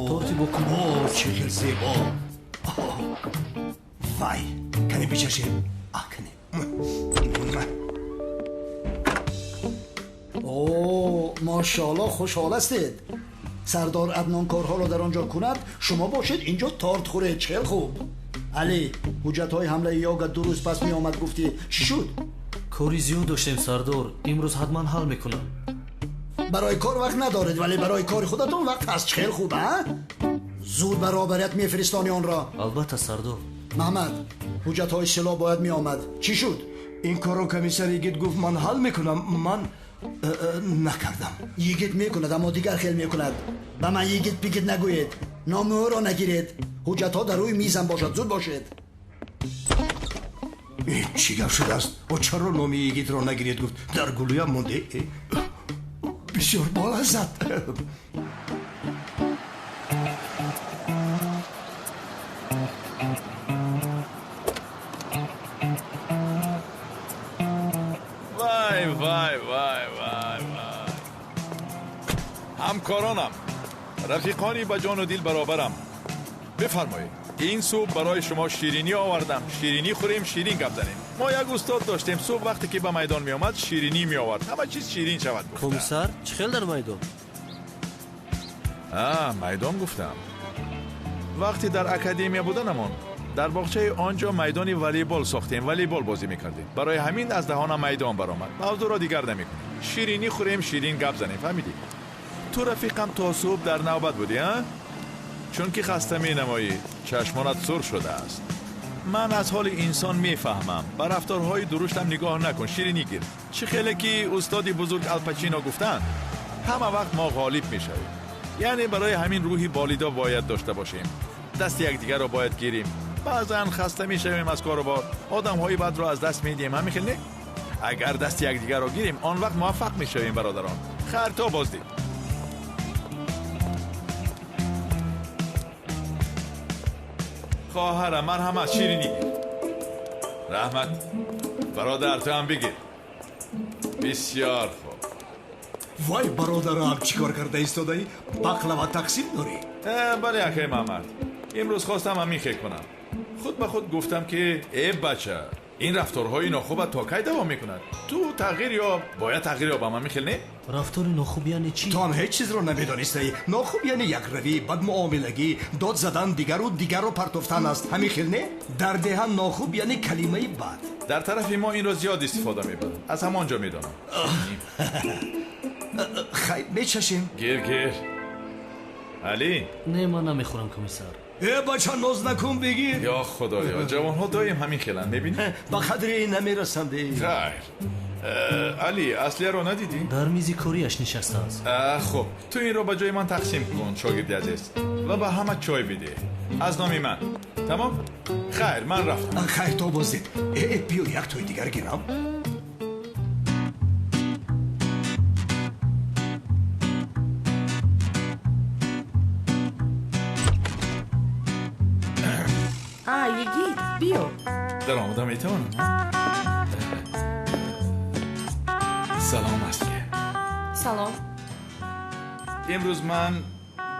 Торти бо О, чӣ хел зебо! Вай, кане бичашем. А, кане. О, машоалло, хушҳол ҳастед. Сардор Аднон корҳоро дар он ҷо кунад, шумо бошед инҷо торт хӯред. Чӣ хел хуб. Али, ҳуҷҷатҳои ҳамлаи Йога 2 рӯз пас меомад, гуфтӣ. Чӣ шуд? Кори зиёд доштем, сардор. Имрӯз ҳатман ҳал мекунам. Барои кор вақт надоред, вале барои кори худатон вақт ҳаст. Чӣ хел хуб, а? Зуд баробарият мефиристони онро. Албатта, сардор. Маҳмад, ҳуҷҷатҳои силоҳ бояд меомад. Чӣ шуд? Ин корро комиссар Йигит гуфт ман ҳал мекунам. Ман накардам. Йигит мекунад, аммо дигар хел мекунад. Ба ман Йигит пигит нагӯед. Номи ӯро нагиред. Ҳуҷҷатҳо дар рӯи мизам бошад. Зуд бошед. Чӣ гап шудааст? О, чаро номи Йигитро нагиред гуфт? Дар гулӯям монде. Бисёр болаззат. Вай, вай, вай, вай, вай. Ҳамкоронам, рафиқони ба ҷону дил баробарам, бифармоед. Ин субҳ барои шумо ширинӣ овардам. Ширинӣ хӯрем, ширин гап занем. Мо як устод доштем, субҳ вақте ки ба майдон меомад, ширинӣ меовард. Ҳама чиз ширин шавад гуфта. Комиссар, чӣ хел дар майдон? Майдон гуфтам. Вақте дар академия буданамон, дар боғчаи он ҷо майдони волейбол сохтем, волейбол бозӣ мекардем. Барои ҳамин аз даҳонам майдон баромад. Мавзӯъро дигар намекунем. Ширинӣ хӯрем, ширин гап занем, фаҳмидӣ? Ту рафиқам то субҳ дар навбат будӣ, а? Чунки хаста менамоӣ, чашмонат сур шудааст. Ман аз ҳоли инсон мефаҳмам. Ба рафторҳои дуруштам нигоҳ накун, ширинӣ гир. Чӣ хеле ки устоди бузург Ал Пачино гуфтанд, ҳама вақт мо ғолиб мешавем. Яъне барои ҳамин рӯҳи болида бояд дошта бошем. Дасти якдигарро бояд гирем. Баъзан хаста мешавем аз кору бор, одамҳои бадро аз даст медиҳем, ҳамин хел не? Агар дасти якдигарро гирем, он вақт муваффақ мешавем, бародарон. Хайр, то боздид. Хоҳарам, марҳамат, ширинӣ гир. Раҳмат. Бародар, ту ҳам бигир. Бисёр хуб. Вой бародарам, чӣ кор карда истодаӣ? Бақлава тақсим дорӣ? Бале, акай Муҳаммад. Имрӯз хостам ҳамин хел кунам. Худ ба худ гуфтам ки э бача, ин рафторҳои нохубат то кай давом мекунад? Ту тағйир ёб, бояд тағйир ёбам, ҳамин хел не? Рафтори нохуб яъне чӣ? Ту ҳам ҳеҷ чизро намедонистаӣ. Нохуб яъне якравӣ, бадмуомилагӣ, дод задан, дигару дигарро партофтан аст. Ҳамин хел не? Дар деҳа нохуб яъне калимаи бад. Дар тарафи мо инро зиёд истифода мебаранд. Аз ҳамон ҷо медонам. Хайр, мечашем. Гир, гир. Али? Не, ман намехӯрам, комиссар. Э бача, ноз накун, бигир. Ё худоё, ҷавонҳо доим ҳамин хеланд, мебинӣ? Ба қадри ин намерасанд. Хайр. Али, аслияро надидӣ? Дар мизи кориаш нишастааст. Хуб, ту инро ба ҷои ман тақсим кун, шогирди азиз, ва ба ҳама чой бидеҳ. Аз номи ман. Тамом? Хайр, ман рафтам. Хайр, то боздид. Э, биё як тои дигар гирам. Йигит, биё. Дар омада метавонам? Салом, Аслия. Салом. Имрӯз ман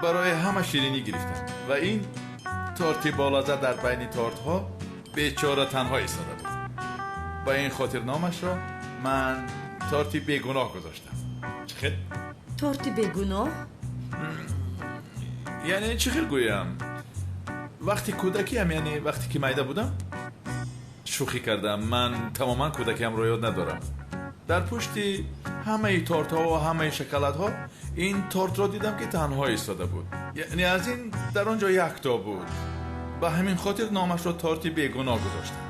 барои ҳама ширинӣ гирифтам ва ин торти болаззат дар байни тортҳо бечора танҳо истода буд. Ба ин хотир номашро ман торти бегуноҳ гузоштам. Чӣ хел? Торти бегуноҳ? Яъне чӣ хел гӯям? Вақти кӯдакиам, яъне вақте ки майда будам, шӯхӣ кардам. Ман тамоман кӯдакиамро ёд надорам. Дар пушти ҳамаи тортҳо ва ҳамаи шоколадҳо ин тортро дидам ки танҳо истода буд. Яъне аз ин дар он ҷо якто буд. Ба ҳамин хотир номашро торти бегуноҳ гузоштам.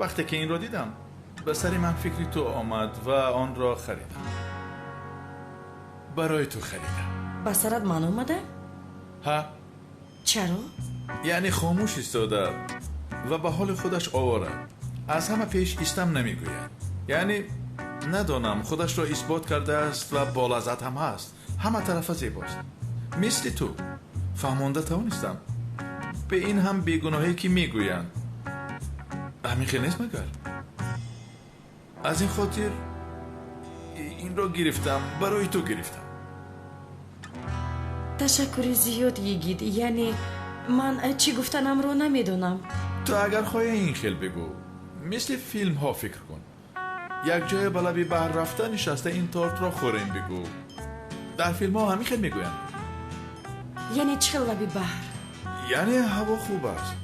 Вақте ки инро дидам, ба сари ман фикри ту омад ва онро харидам. Барои ту харидам. Ба сарат ман омада? Ҳа. Чаро? Яъне хомӯш истода ва ба ҳоли худаш овора. Аз ҳама пеш истам намегӯяд. Яъне надонам, худашро исбот кардааст ва болаззат ҳам ҳаст. Ҳама тарафа зебост. Мисли ту. Фаҳмонда тавонистам. Ба ин ҳам бегуноҳе ки мегӯянд. Ҳамин хел нест магар? Аз ин хотир инро гирифтам, барои ту гирифтам. Ташаккури зиёд, Йигит. Яъне ман чӣ гуфтанамро намедонам. Ту агар хоҳӣ ин хел бигӯ. Мисли филмҳо фикр кун. Як ҷое ба лаби баҳр рафта нишаста ин тортро хӯрем бигӯ. Дар филмҳо ҳамин хел мегӯянд. Яъне чӣ хел лаби баҳр? Яъне ҳаво хуб аст.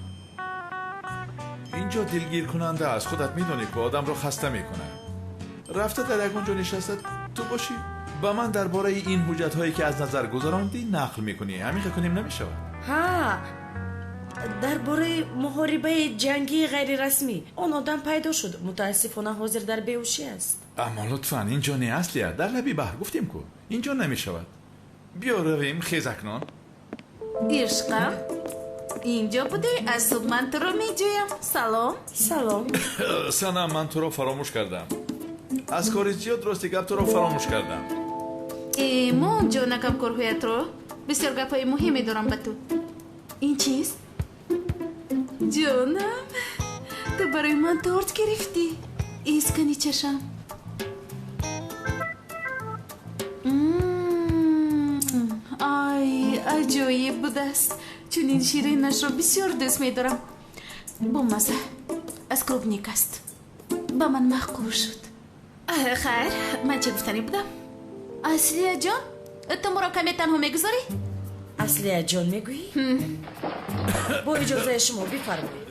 Инҷо дилгиркунанда аст. Худат медонӣ ки одамро хаста мекунад. Рафта дар ягон ҷо нишаста ту бошӣ, ба ман дар бораи ин ҳуҷҷатҳое ки аз назар гузарондӣ нақл мекунӣ. Ҳамин хел кунем намешавад? Ҳа, дар бораи муҳорибаи ҷангии ғайрирасмӣ. Он одам пайдо шуд. Мутаассифона ҳозир дар беҳушӣ аст. Аммо лутфан инҷо не, Аслия, дар лаби баҳр гуфтем ку. Инҷо намешавад. Биё равем, хез акнун. Ишқам, инҷо будӣ? Аз субҳ ман туро меҷӯям. Салом. Салом. Санам, ман туро фаромӯш кардам. Аз кори зиёд рости гап туро фаромӯш кардам. Э, мон ҷонакам корҳоятро. Бисёр гапҳои муҳиме дорам ба ту. Ин чист? Ҷонам, ту барои ман торт гирифтӣ. Искани чашам. Ай, аҷоиб будааст. Чунин ширинашро бисёр дӯст медорам. Бомазза аз клубника аст. Ба ман маъқул шуд. Хайр, ман чӣ гуфтанӣ будам? Аслияҷон, ту моро каме танҳо мегузорӣ? Аслияҷон мегӯӣ? Бо иҷозаи шумо бифармоед.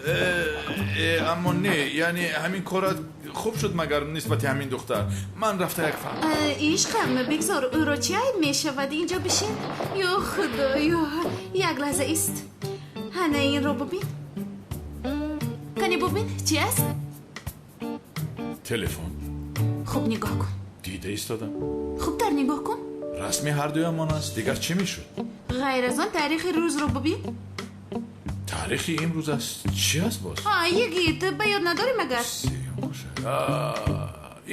Аммо не, яъне ҳамин корат хуб шуд магар нисбати ҳамин духтар. Ман рафта як фаҳм. Ишқам, бигзор ӯро чӣ айб мешавад, инҷо бишин. Ё худоё, як лаҳза ист. Ҳана инро бубин. Кани бубин, чӣ аст? Телефон. Хуб нигоҳ кун. Дида истодам. Хубтар нигоҳ кун. Расми ҳардуямон аст, дигар чӣ мешуд? Ғайр аз он таърихи рӯзро бубин. Таърихи имрӯз аст. Чӣ аст боз? Йигит, ба ёд надорӣ магар?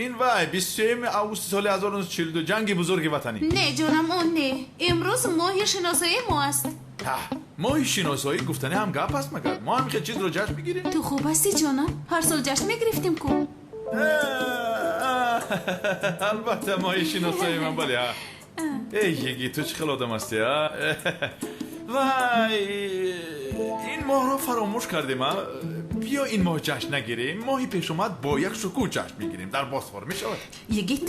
Ин вай 23 августи соли 1942 ҷанги бузурги ватанӣ. Не ҷонам, он не. Имрӯз моҳи шиносоии мо аст. Моҳи шиносоӣ гуфтанӣ ҳам гап аст магар? Мо ҳам хел чизро ҷашн мегирем? Ту хуб ҳастӣ ҷонам? Ҳар сол ҷашн мегирифтем ку. Албатта моҳи шиносоии ман, бале. Эй йигит, ту чӣ хел одам ҳастӣ, а? Вай, ин моҳро фаромӯш кардем, а? Биё ин моҳ ҷашн нагирем, моҳи пешомад бо як шукӯҳ ҷашн мегирем. Дар Босфор мешавад? Йигит,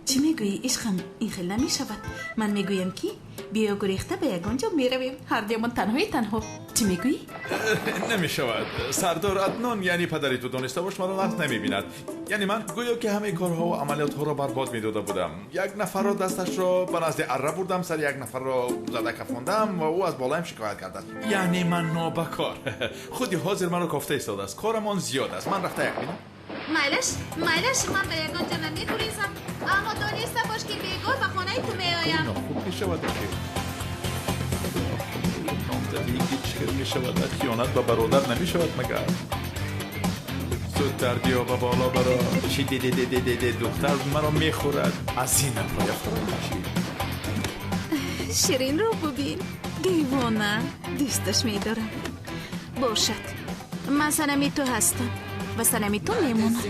чӣ мегӯӣ, ишқам? Ин хел намешавад. Ман мегӯям ки биё гурехта ба ягон ҷо меравем, ҳардуямон танҳои танҳо. Чӣ мегӯӣ? Намешавад. Сардор Аднон, яъне падари ту, дониста бош маро нағз намебинад. Яъне ман гӯё ки ҳамаи корҳо ва амалиётҳоро барбод медода будам. Як нафарро дасташро ба назди арра бурдам, сари як нафарро зада кафондам ва ӯ аз болоям шикоят кардааст. Яъне ман нобакор. Худи ҳозир маро кофта истодааст. Корамон зиёд аст. Ман рафта як бинам. Майлаш, майлаш, ман ба ягон ҷо намегурезам. Аммо дониста бош ки бегоҳ ба хонаи ту меоям. Хуб мешавад охир. Номзади йигит чӣ хел мешавад? Хиёнат ба бародар намешавад магар? Зудтар биё ба боло баро. Чӣ дедедедеде, духтар маро мехӯрад. Аз ин апоя хӯрад чӣ? Ширинро бубин. Девона, дӯсташ медорам. Бошад, ман санами ту ҳастам ва санами ту мемонам.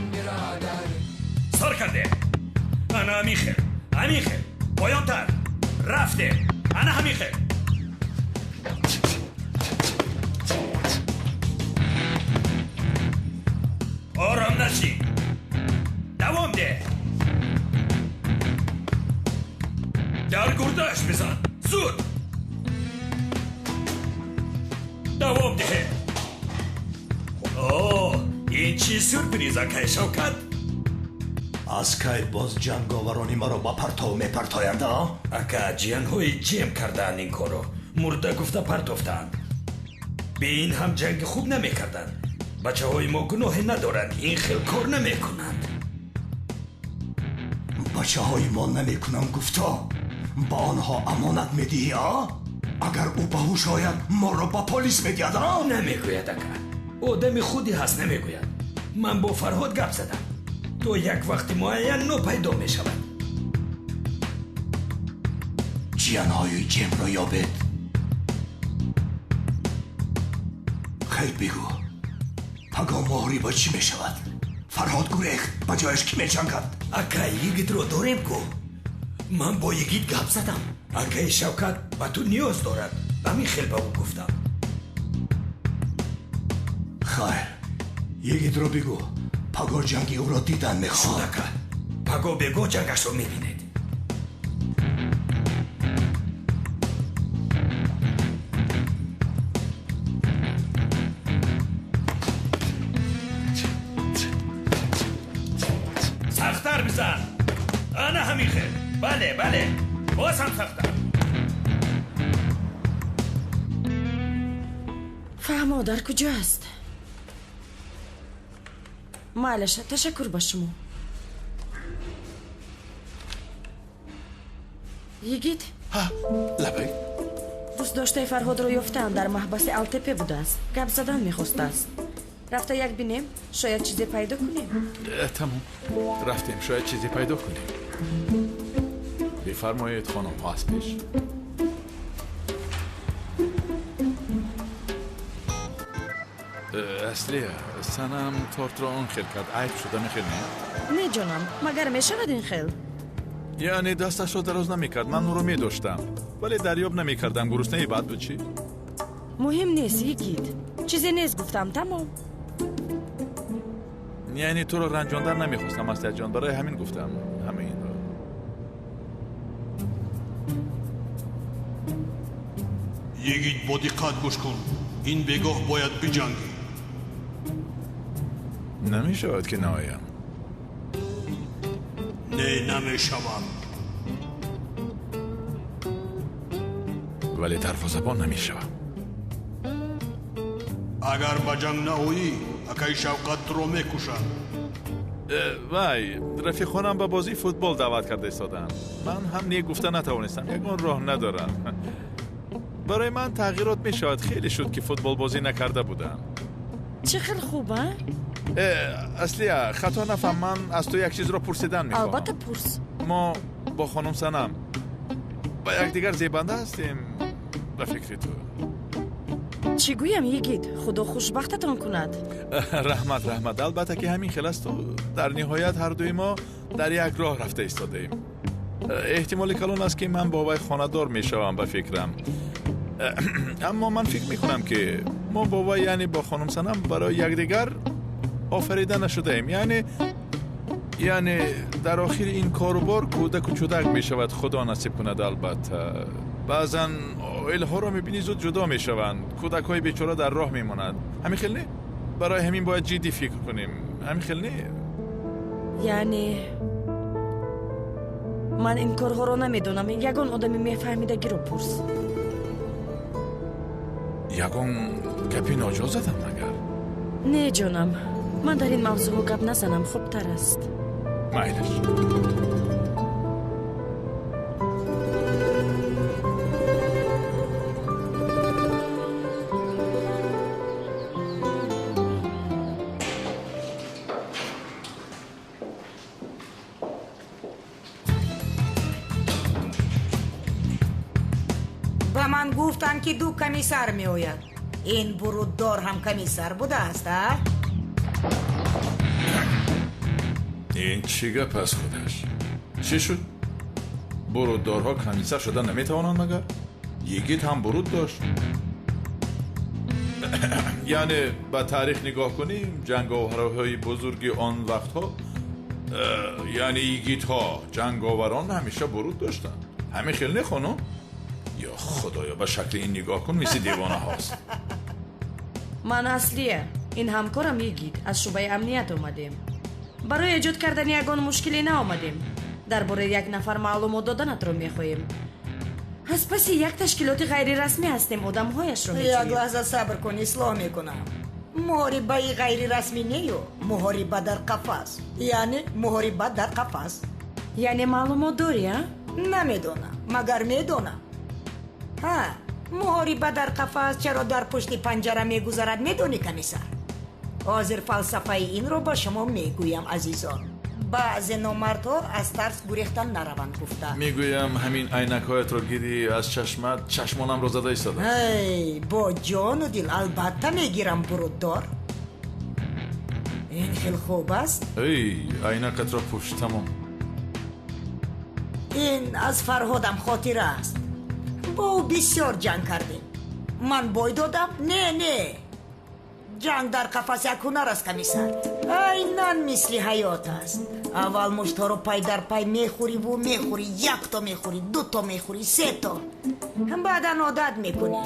Сар кардем. Ана ҳамин хел, ҳамин хел. Поёнтар. Рафтем. Ана ҳамин хел. Ором нашин. Давом деҳ. Дар гурдааш бизан. Зуд. Давом деҳ. О, ин чӣ сюрприз, акай Шавкат? Аз кай боз ҷанговарони маро ба партов мепартоянд, а? Ака, ҷиянҳои ҷем кардаанд ин корро. Мурда гуфта партофтаанд. Бе ин ҳам ҷанги хуб намекарданд. Бачаҳои мо гуноҳе надоранд, ин хел кор намекунанд. Бачаҳои мо намекунанд гуфто. Ба онҳо амонат медиҳӣ, а? Агар ӯ ба ҳуш ояд, моро ба полис медиҳад, а? Намегӯяд, ака. Одами худи ҳаст, намегӯяд. Ман бо Фарҳод гап задам. То як вақти муайян нопайдо мешавад. Ҷиянҳои ҷемро ёбед. Хайр бигӯ, паго муҳориба чӣ мешавад? Фарҳод гурехт, ба ҷояш кӣ мечангад? Ака, йигитро дорем ку. Ман бо йигит гап задам. Акаи Шавкат ба ту ниёз дорад. Ҳамин хел ба ӯ гуфтам. Хайр, йигитро бигӯ, паго ҷанги ӯро дидан мехоҳам. Шуд, ака. Паго бего ҷангашро мебинед. Сахттар бизан. Ана ҳамин хел. Бале, бале. Боз ҳам сахттар. Фаҳмо дар куҷо аст? Майлаш, ташаккур ба шумо. Йигит? Лабай. Дӯстдоштаи Фарҳодро ёфтаанд, дар маҳбаси Алтепе будааст. Гап задан мехостааст. Рафта як бинем, шояд чизе пайдо кунем. Тамом, рафтем, шояд чизе пайдо кунем. Бифармоед, хонумҳо аз пеш. Аслия, санам тортро он хел кард. Айб шуда мехел, не? Не ҷонам, магар мешавад ин хел? Яъне дасташро дароз намекард, ман ӯро медоштам, вале дарёб намекардам. Гуруснаи бад буд чӣ? Муҳим нест, Йигит. Чизе нест гуфтам, тамом. Яъне туро ранҷондан намехостам, Аслияҷон, барои ҳамин гуфтам ҳама инро. Йигит, бо диққат гӯш кун. Ин бегоҳ бояд биҷангӣ. Намешавад ки наоям. Не, намешавад. Вале дарвозабон намешавам. Агар ба ҷанг наоӣ, акаи Шавқат туро мекушад. Вай, рафиқонам ба бозии футбол даъват карда истодаанд. Ман ҳам не гуфта натавонистам, ягон роҳ надорам. Барои ман тағйирот мешавад. Хеле шуд ки футболбозӣ накарда будам. Чӣ хел хуб, а? Аслия, хато нафаҳм, ман аз ту як чизро пурсидан мехоҳам. Албатта, пурс. Мо бо хонум Санам ба якдигар зебанда ҳастем, ба фикри ту. Чӣ гӯям, Йигит? Худо хушбахтатон кунад. Раҳмат, раҳмат. Албатта ки ҳамин хел асту. Дар ниҳоят ҳар дуи мо дар як роҳ рафта истодаем. Эҳтимоли калон аст ки ман бо вай хонадор мешавам, ба фикрам. Аммо ман фикр мекунам ки мо бо вай, яъне бо хонум Санам, барои якдигар офарида нашудаем. Яъне дар охири ин корубор кӯдаку чудак мешавад, худо насиб кунад. Албатта баъзан оилаҳоро мебинӣ зуд ҷудо мешаванд, кӯдакҳои бечора дар роҳ мемонанд. Ҳамин хел не? Барои ҳамин бояд ҷиддӣ фикр кунем. Ҳамин хел не? Яъне ман ин корҳоро намедонам. Ягон одами мефаҳмидагиро пурс. Ягон гапи ноҷо задам магар? Не, ҷонам, ман дар ин мавзӯъҳо гап назанам хубтар аст. Майлаш. Ба ман гуфтанд, ки ду комиссар меояд. Ин буруддор ҳам комиссар будааст, а? Ин чӣ гап аст худаш? Чӣ шуд? Буруддорҳо комиссар шуда наметавонанд магар? Йигит ҳам буруд дошт. Яъне ба таърих нигоҳ кунем, ҷанговарҳои бузурги он вақтҳо, яъне йигитҳо, ҷанговарон ҳамеша буруд доштанд. Ҳамин хел не, хонум? Ё худоё, ба шакли ин нигоҳ кун, мисли девонаҳост. Ман Аслия, ин ҳамкорам Йигит, аз шӯъбаи амният омадем. Барои эҷод кардани ягон мушкиле наомадем. Дар бораи як нафар маълумот доданатро мехоҳем. Аз паси як ташкилоти ғайрирасмӣ ҳастем, одамҳояшро меҷӯем. Як лаҳза сабр кун, ислоҳ мекунам. Муҳорибаи ғайрирасмӣ нею, муҳориба дар қафас. Яъне муҳориба дар қафас. Яъне маълумот дорӣ, а? Намедонам, магар медонам. Ҳа, муҳориба дар қафас чаро дар пушти панҷара мегузарад, медонӣ, комиссар? Ҳозир фалсафаи инро ба шумо мегӯям, азизон. Баъзе номардҳо аз тарс гурехтан нараванд гуфта. Мегӯям, ҳамин айнакҳоятро гирӣ аз чашмат, чашмонамро зада истодааст. Эй, бо ҷону дил албатта мегирам, буруддор. Ин хел хуб аст? Эй, айнакатро пӯш, тамом. Ин аз Фарҳодам хотира аст. Бо ӯ бисёр ҷанг кардем. Ман бой додам? Не, не. Ҷанг дар қафас як ҳунар аст, комиссар. Айнан мисли ҳаёт аст. Аввал муштҳоро пай дар пай мехӯриву мехӯрӣ, якто мехӯрӣ, дуто мехӯрӣ, сето. Баъдан одат мекунӣ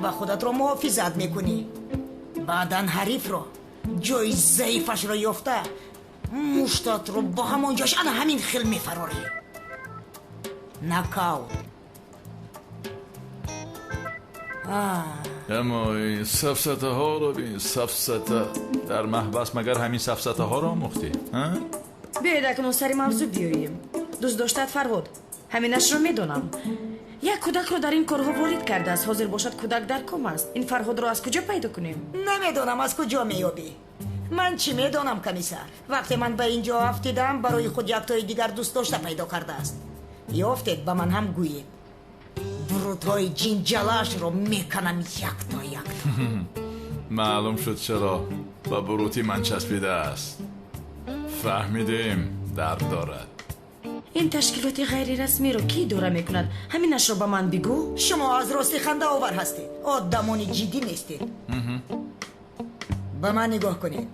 ва худатро муҳофизат мекунӣ. Баъдан ҳарифро, ҷои заифашро ёфта, муштатро бо ҳамон ҷош ана ҳамин хел мефарорӣ. Нокаут. Аммо ин сафсатаҳоро бин, сафсата. Дар маҳбас магар ҳамин сафсатаҳоро омӯхтӣ? Биёед акнун сари мавзӯъ биёем. Дӯст доштаат Фарҳод, ҳаминашро медонам. Як кӯдакро дар ин корҳо ворид кардааст. Ҳозир бошад кӯдак дар ком аст. Ин Фарҳодро аз куҷо пайдо кунем? Намедонам, аз куҷо меёбӣ. Ман чӣ медонам, комиссар? Вақте ман ба ин ҷо афтидам, барои худ яктои дигар дӯст дошта пайдо кардааст. Ёфтед, ба ман ҳам гӯед. Бурудҳои ҷинҷалашро меканам якто якто. Маълум шуд чаро ба бурути ман часпидааст. Фаҳмидем, дард дорад. Ин ташкилоти ғайрирасмиро кӣ идора мекунад? Ҳаминашро ба ман бигӯ. Шумо аз рости хандаовар ҳастед. Одамони ҷиддӣ нестед. Ба ман нигоҳ кунед.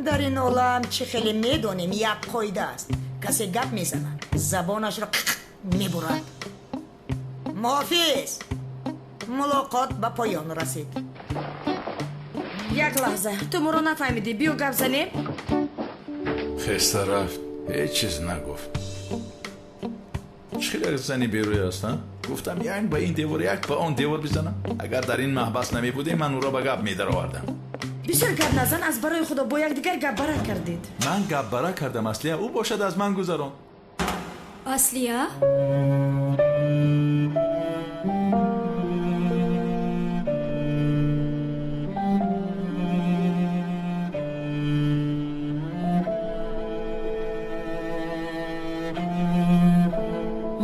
Дар ин олам чӣ хеле медонем, як қоида аст. Касе гап мезанад, забонашро мебурад. Муҳофиз, мулоқот ба поён расид. Як лаҳза, ту моро нафаҳмидӣ. Биё гап занем. Хеста рафт, ҳеҷ чиз нагуфт. Чӣ хеле зани берӯй аст, а? Гуфтам як ба ин девор, як ба он девор бизанам. Агар дар ин маҳбас намебудем, ман ӯро ба гап медаровардам. Бисёр гап назан, аз барои худо бо якдигар гапбара кардед. Ман гапбара кардам, Аслия. Ӯ бошад аз ман гузарон. Аслия?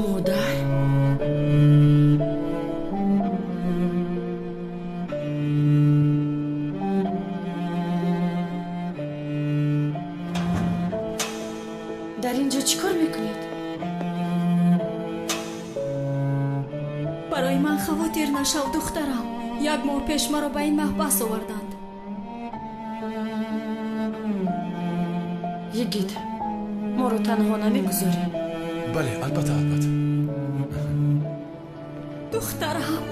Модар? Дар ин ҷо чӣ кор мекунед? Барои ман хавотир нашав, духтарам. Як моҳ пеш маро ба ин маҳбас оварданд. Йигит, моро танҳо намегузорӣ? Бале, албатта, албатта. Духтарам,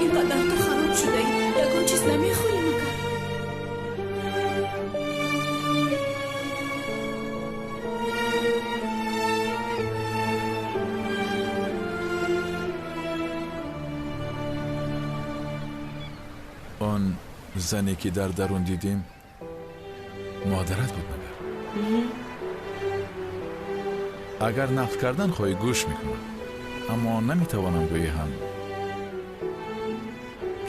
ин қадар ту хароб шудаӣ, ягон чиз намехӯрӣ магар? Он зане ки дар дарун дидем, модарат буд магар? Агар нақл кардан хоҳӣ, гӯш мекунам, аммо наметавонам гӯӣ ҳам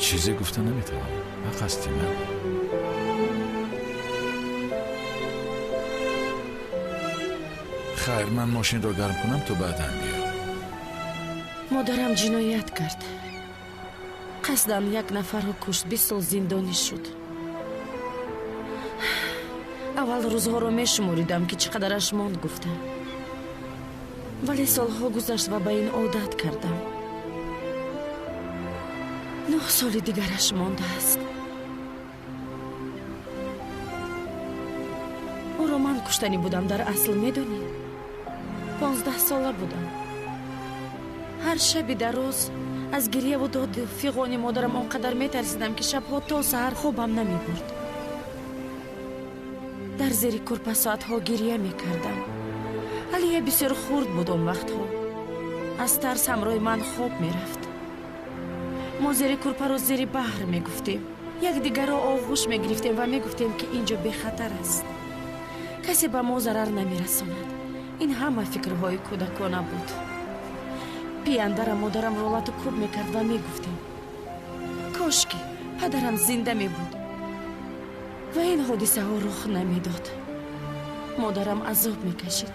чизе гуфта наметавонам. Ҳақ ҳастӣ, нагӯ. Хайр, ман мошинро гарм кунам, ту баъдан биё. Модарам ҷиноят кард. Қасдан як нафарро кушт, 20 сол зиндонӣ шуд. Аввал рӯзҳоро мешуморидам, ки чӣ қадараш монд гуфта. Вале солҳо гузашт ва ба ин одат кардам. 9 соли дигараш мондааст. Ӯро ман куштанӣ будам, дар асл медонӣ? 15 сола будам. Ҳар шаби дароз аз гирьяву доду фиғони модарам он қадар метарсидам, ки шабҳо то саҳар хобам намебурд. Дар зери кӯрпа соатҳо гирья мекардам. Алия бисёр хурд буд он вақтҳо. Аз тарс ҳамроҳи ман хоб мерафт. Мо зери кӯрпаро зери баҳр мегуфтем. Якдигарро оғӯш мегирифтем ва мегуфтем, ки ин ҷо бехатар аст. Касе ба мо зарар намерасонад. Ин ҳама фикрҳои кӯдакона буд. Пияндарам модарамро лату кӯб мекард ва мегуфтем: кош ки падарам зинда мебуд ва ин ҳодисаҳо рух намедод. Модарам азоб мекашид.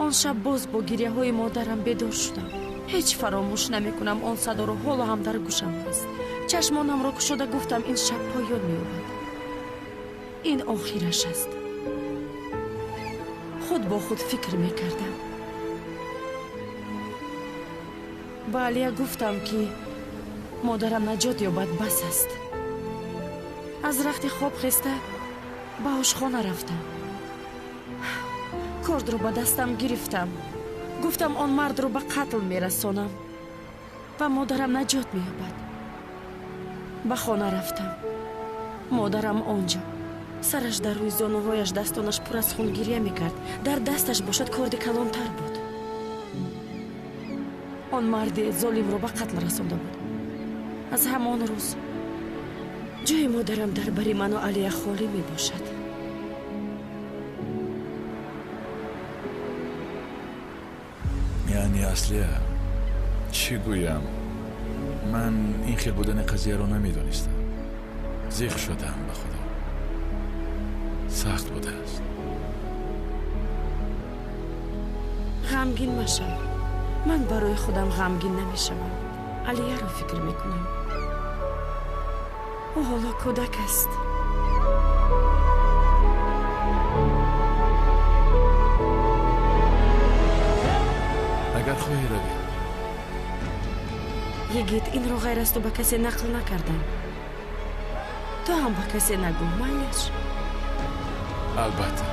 Он шаб боз бо гирьяҳои модарам бедор шудам. Ҳеҷ фаромӯш намекунам он садоро, ҳоло ҳам дар гӯшам ҳаст. Чашмонамро кушода гуфтам: ин шаб поён меёбад, ин охираш аст. Худ бо худ фикр мекардам. Ба Алия гуфтам, ки модарам наҷот ёбад, бас аст. Аз рахти хоб хеста ба ошхона рафтам. Кордро ба дастам гирифтам. Гуфтам он мардро ба қатл мерасонам ва модарам наҷот меёбад. Ба хона рафтам. Модарам онҷо, сараш дар рӯи зонуҳояш, дастонаш пур аз хун гирья мекард. Дар дасташ бошад корди калонтар буд. Он марди золимро ба қатл расонда буд. Аз ҳамон рӯз ҷои модарам дар бари ману Алия холӣ мебошад. Яъне Аслия, чӣ гӯям? Ман ин хел будани қазияро намедонистам. Зиқ шудам, ба худо. Сахт будааст. Ғамгин машав. Ман барои худам ғамгин намешавам. Алияро фикр мекунам. Ӯ ҳоло кӯдак аст. Мехоҳӣ равӣ? Йигит, инро ғайр аз ту ба касе нақл накардам. Ту ҳам ба касе нагӯ, майлаш? Албатта.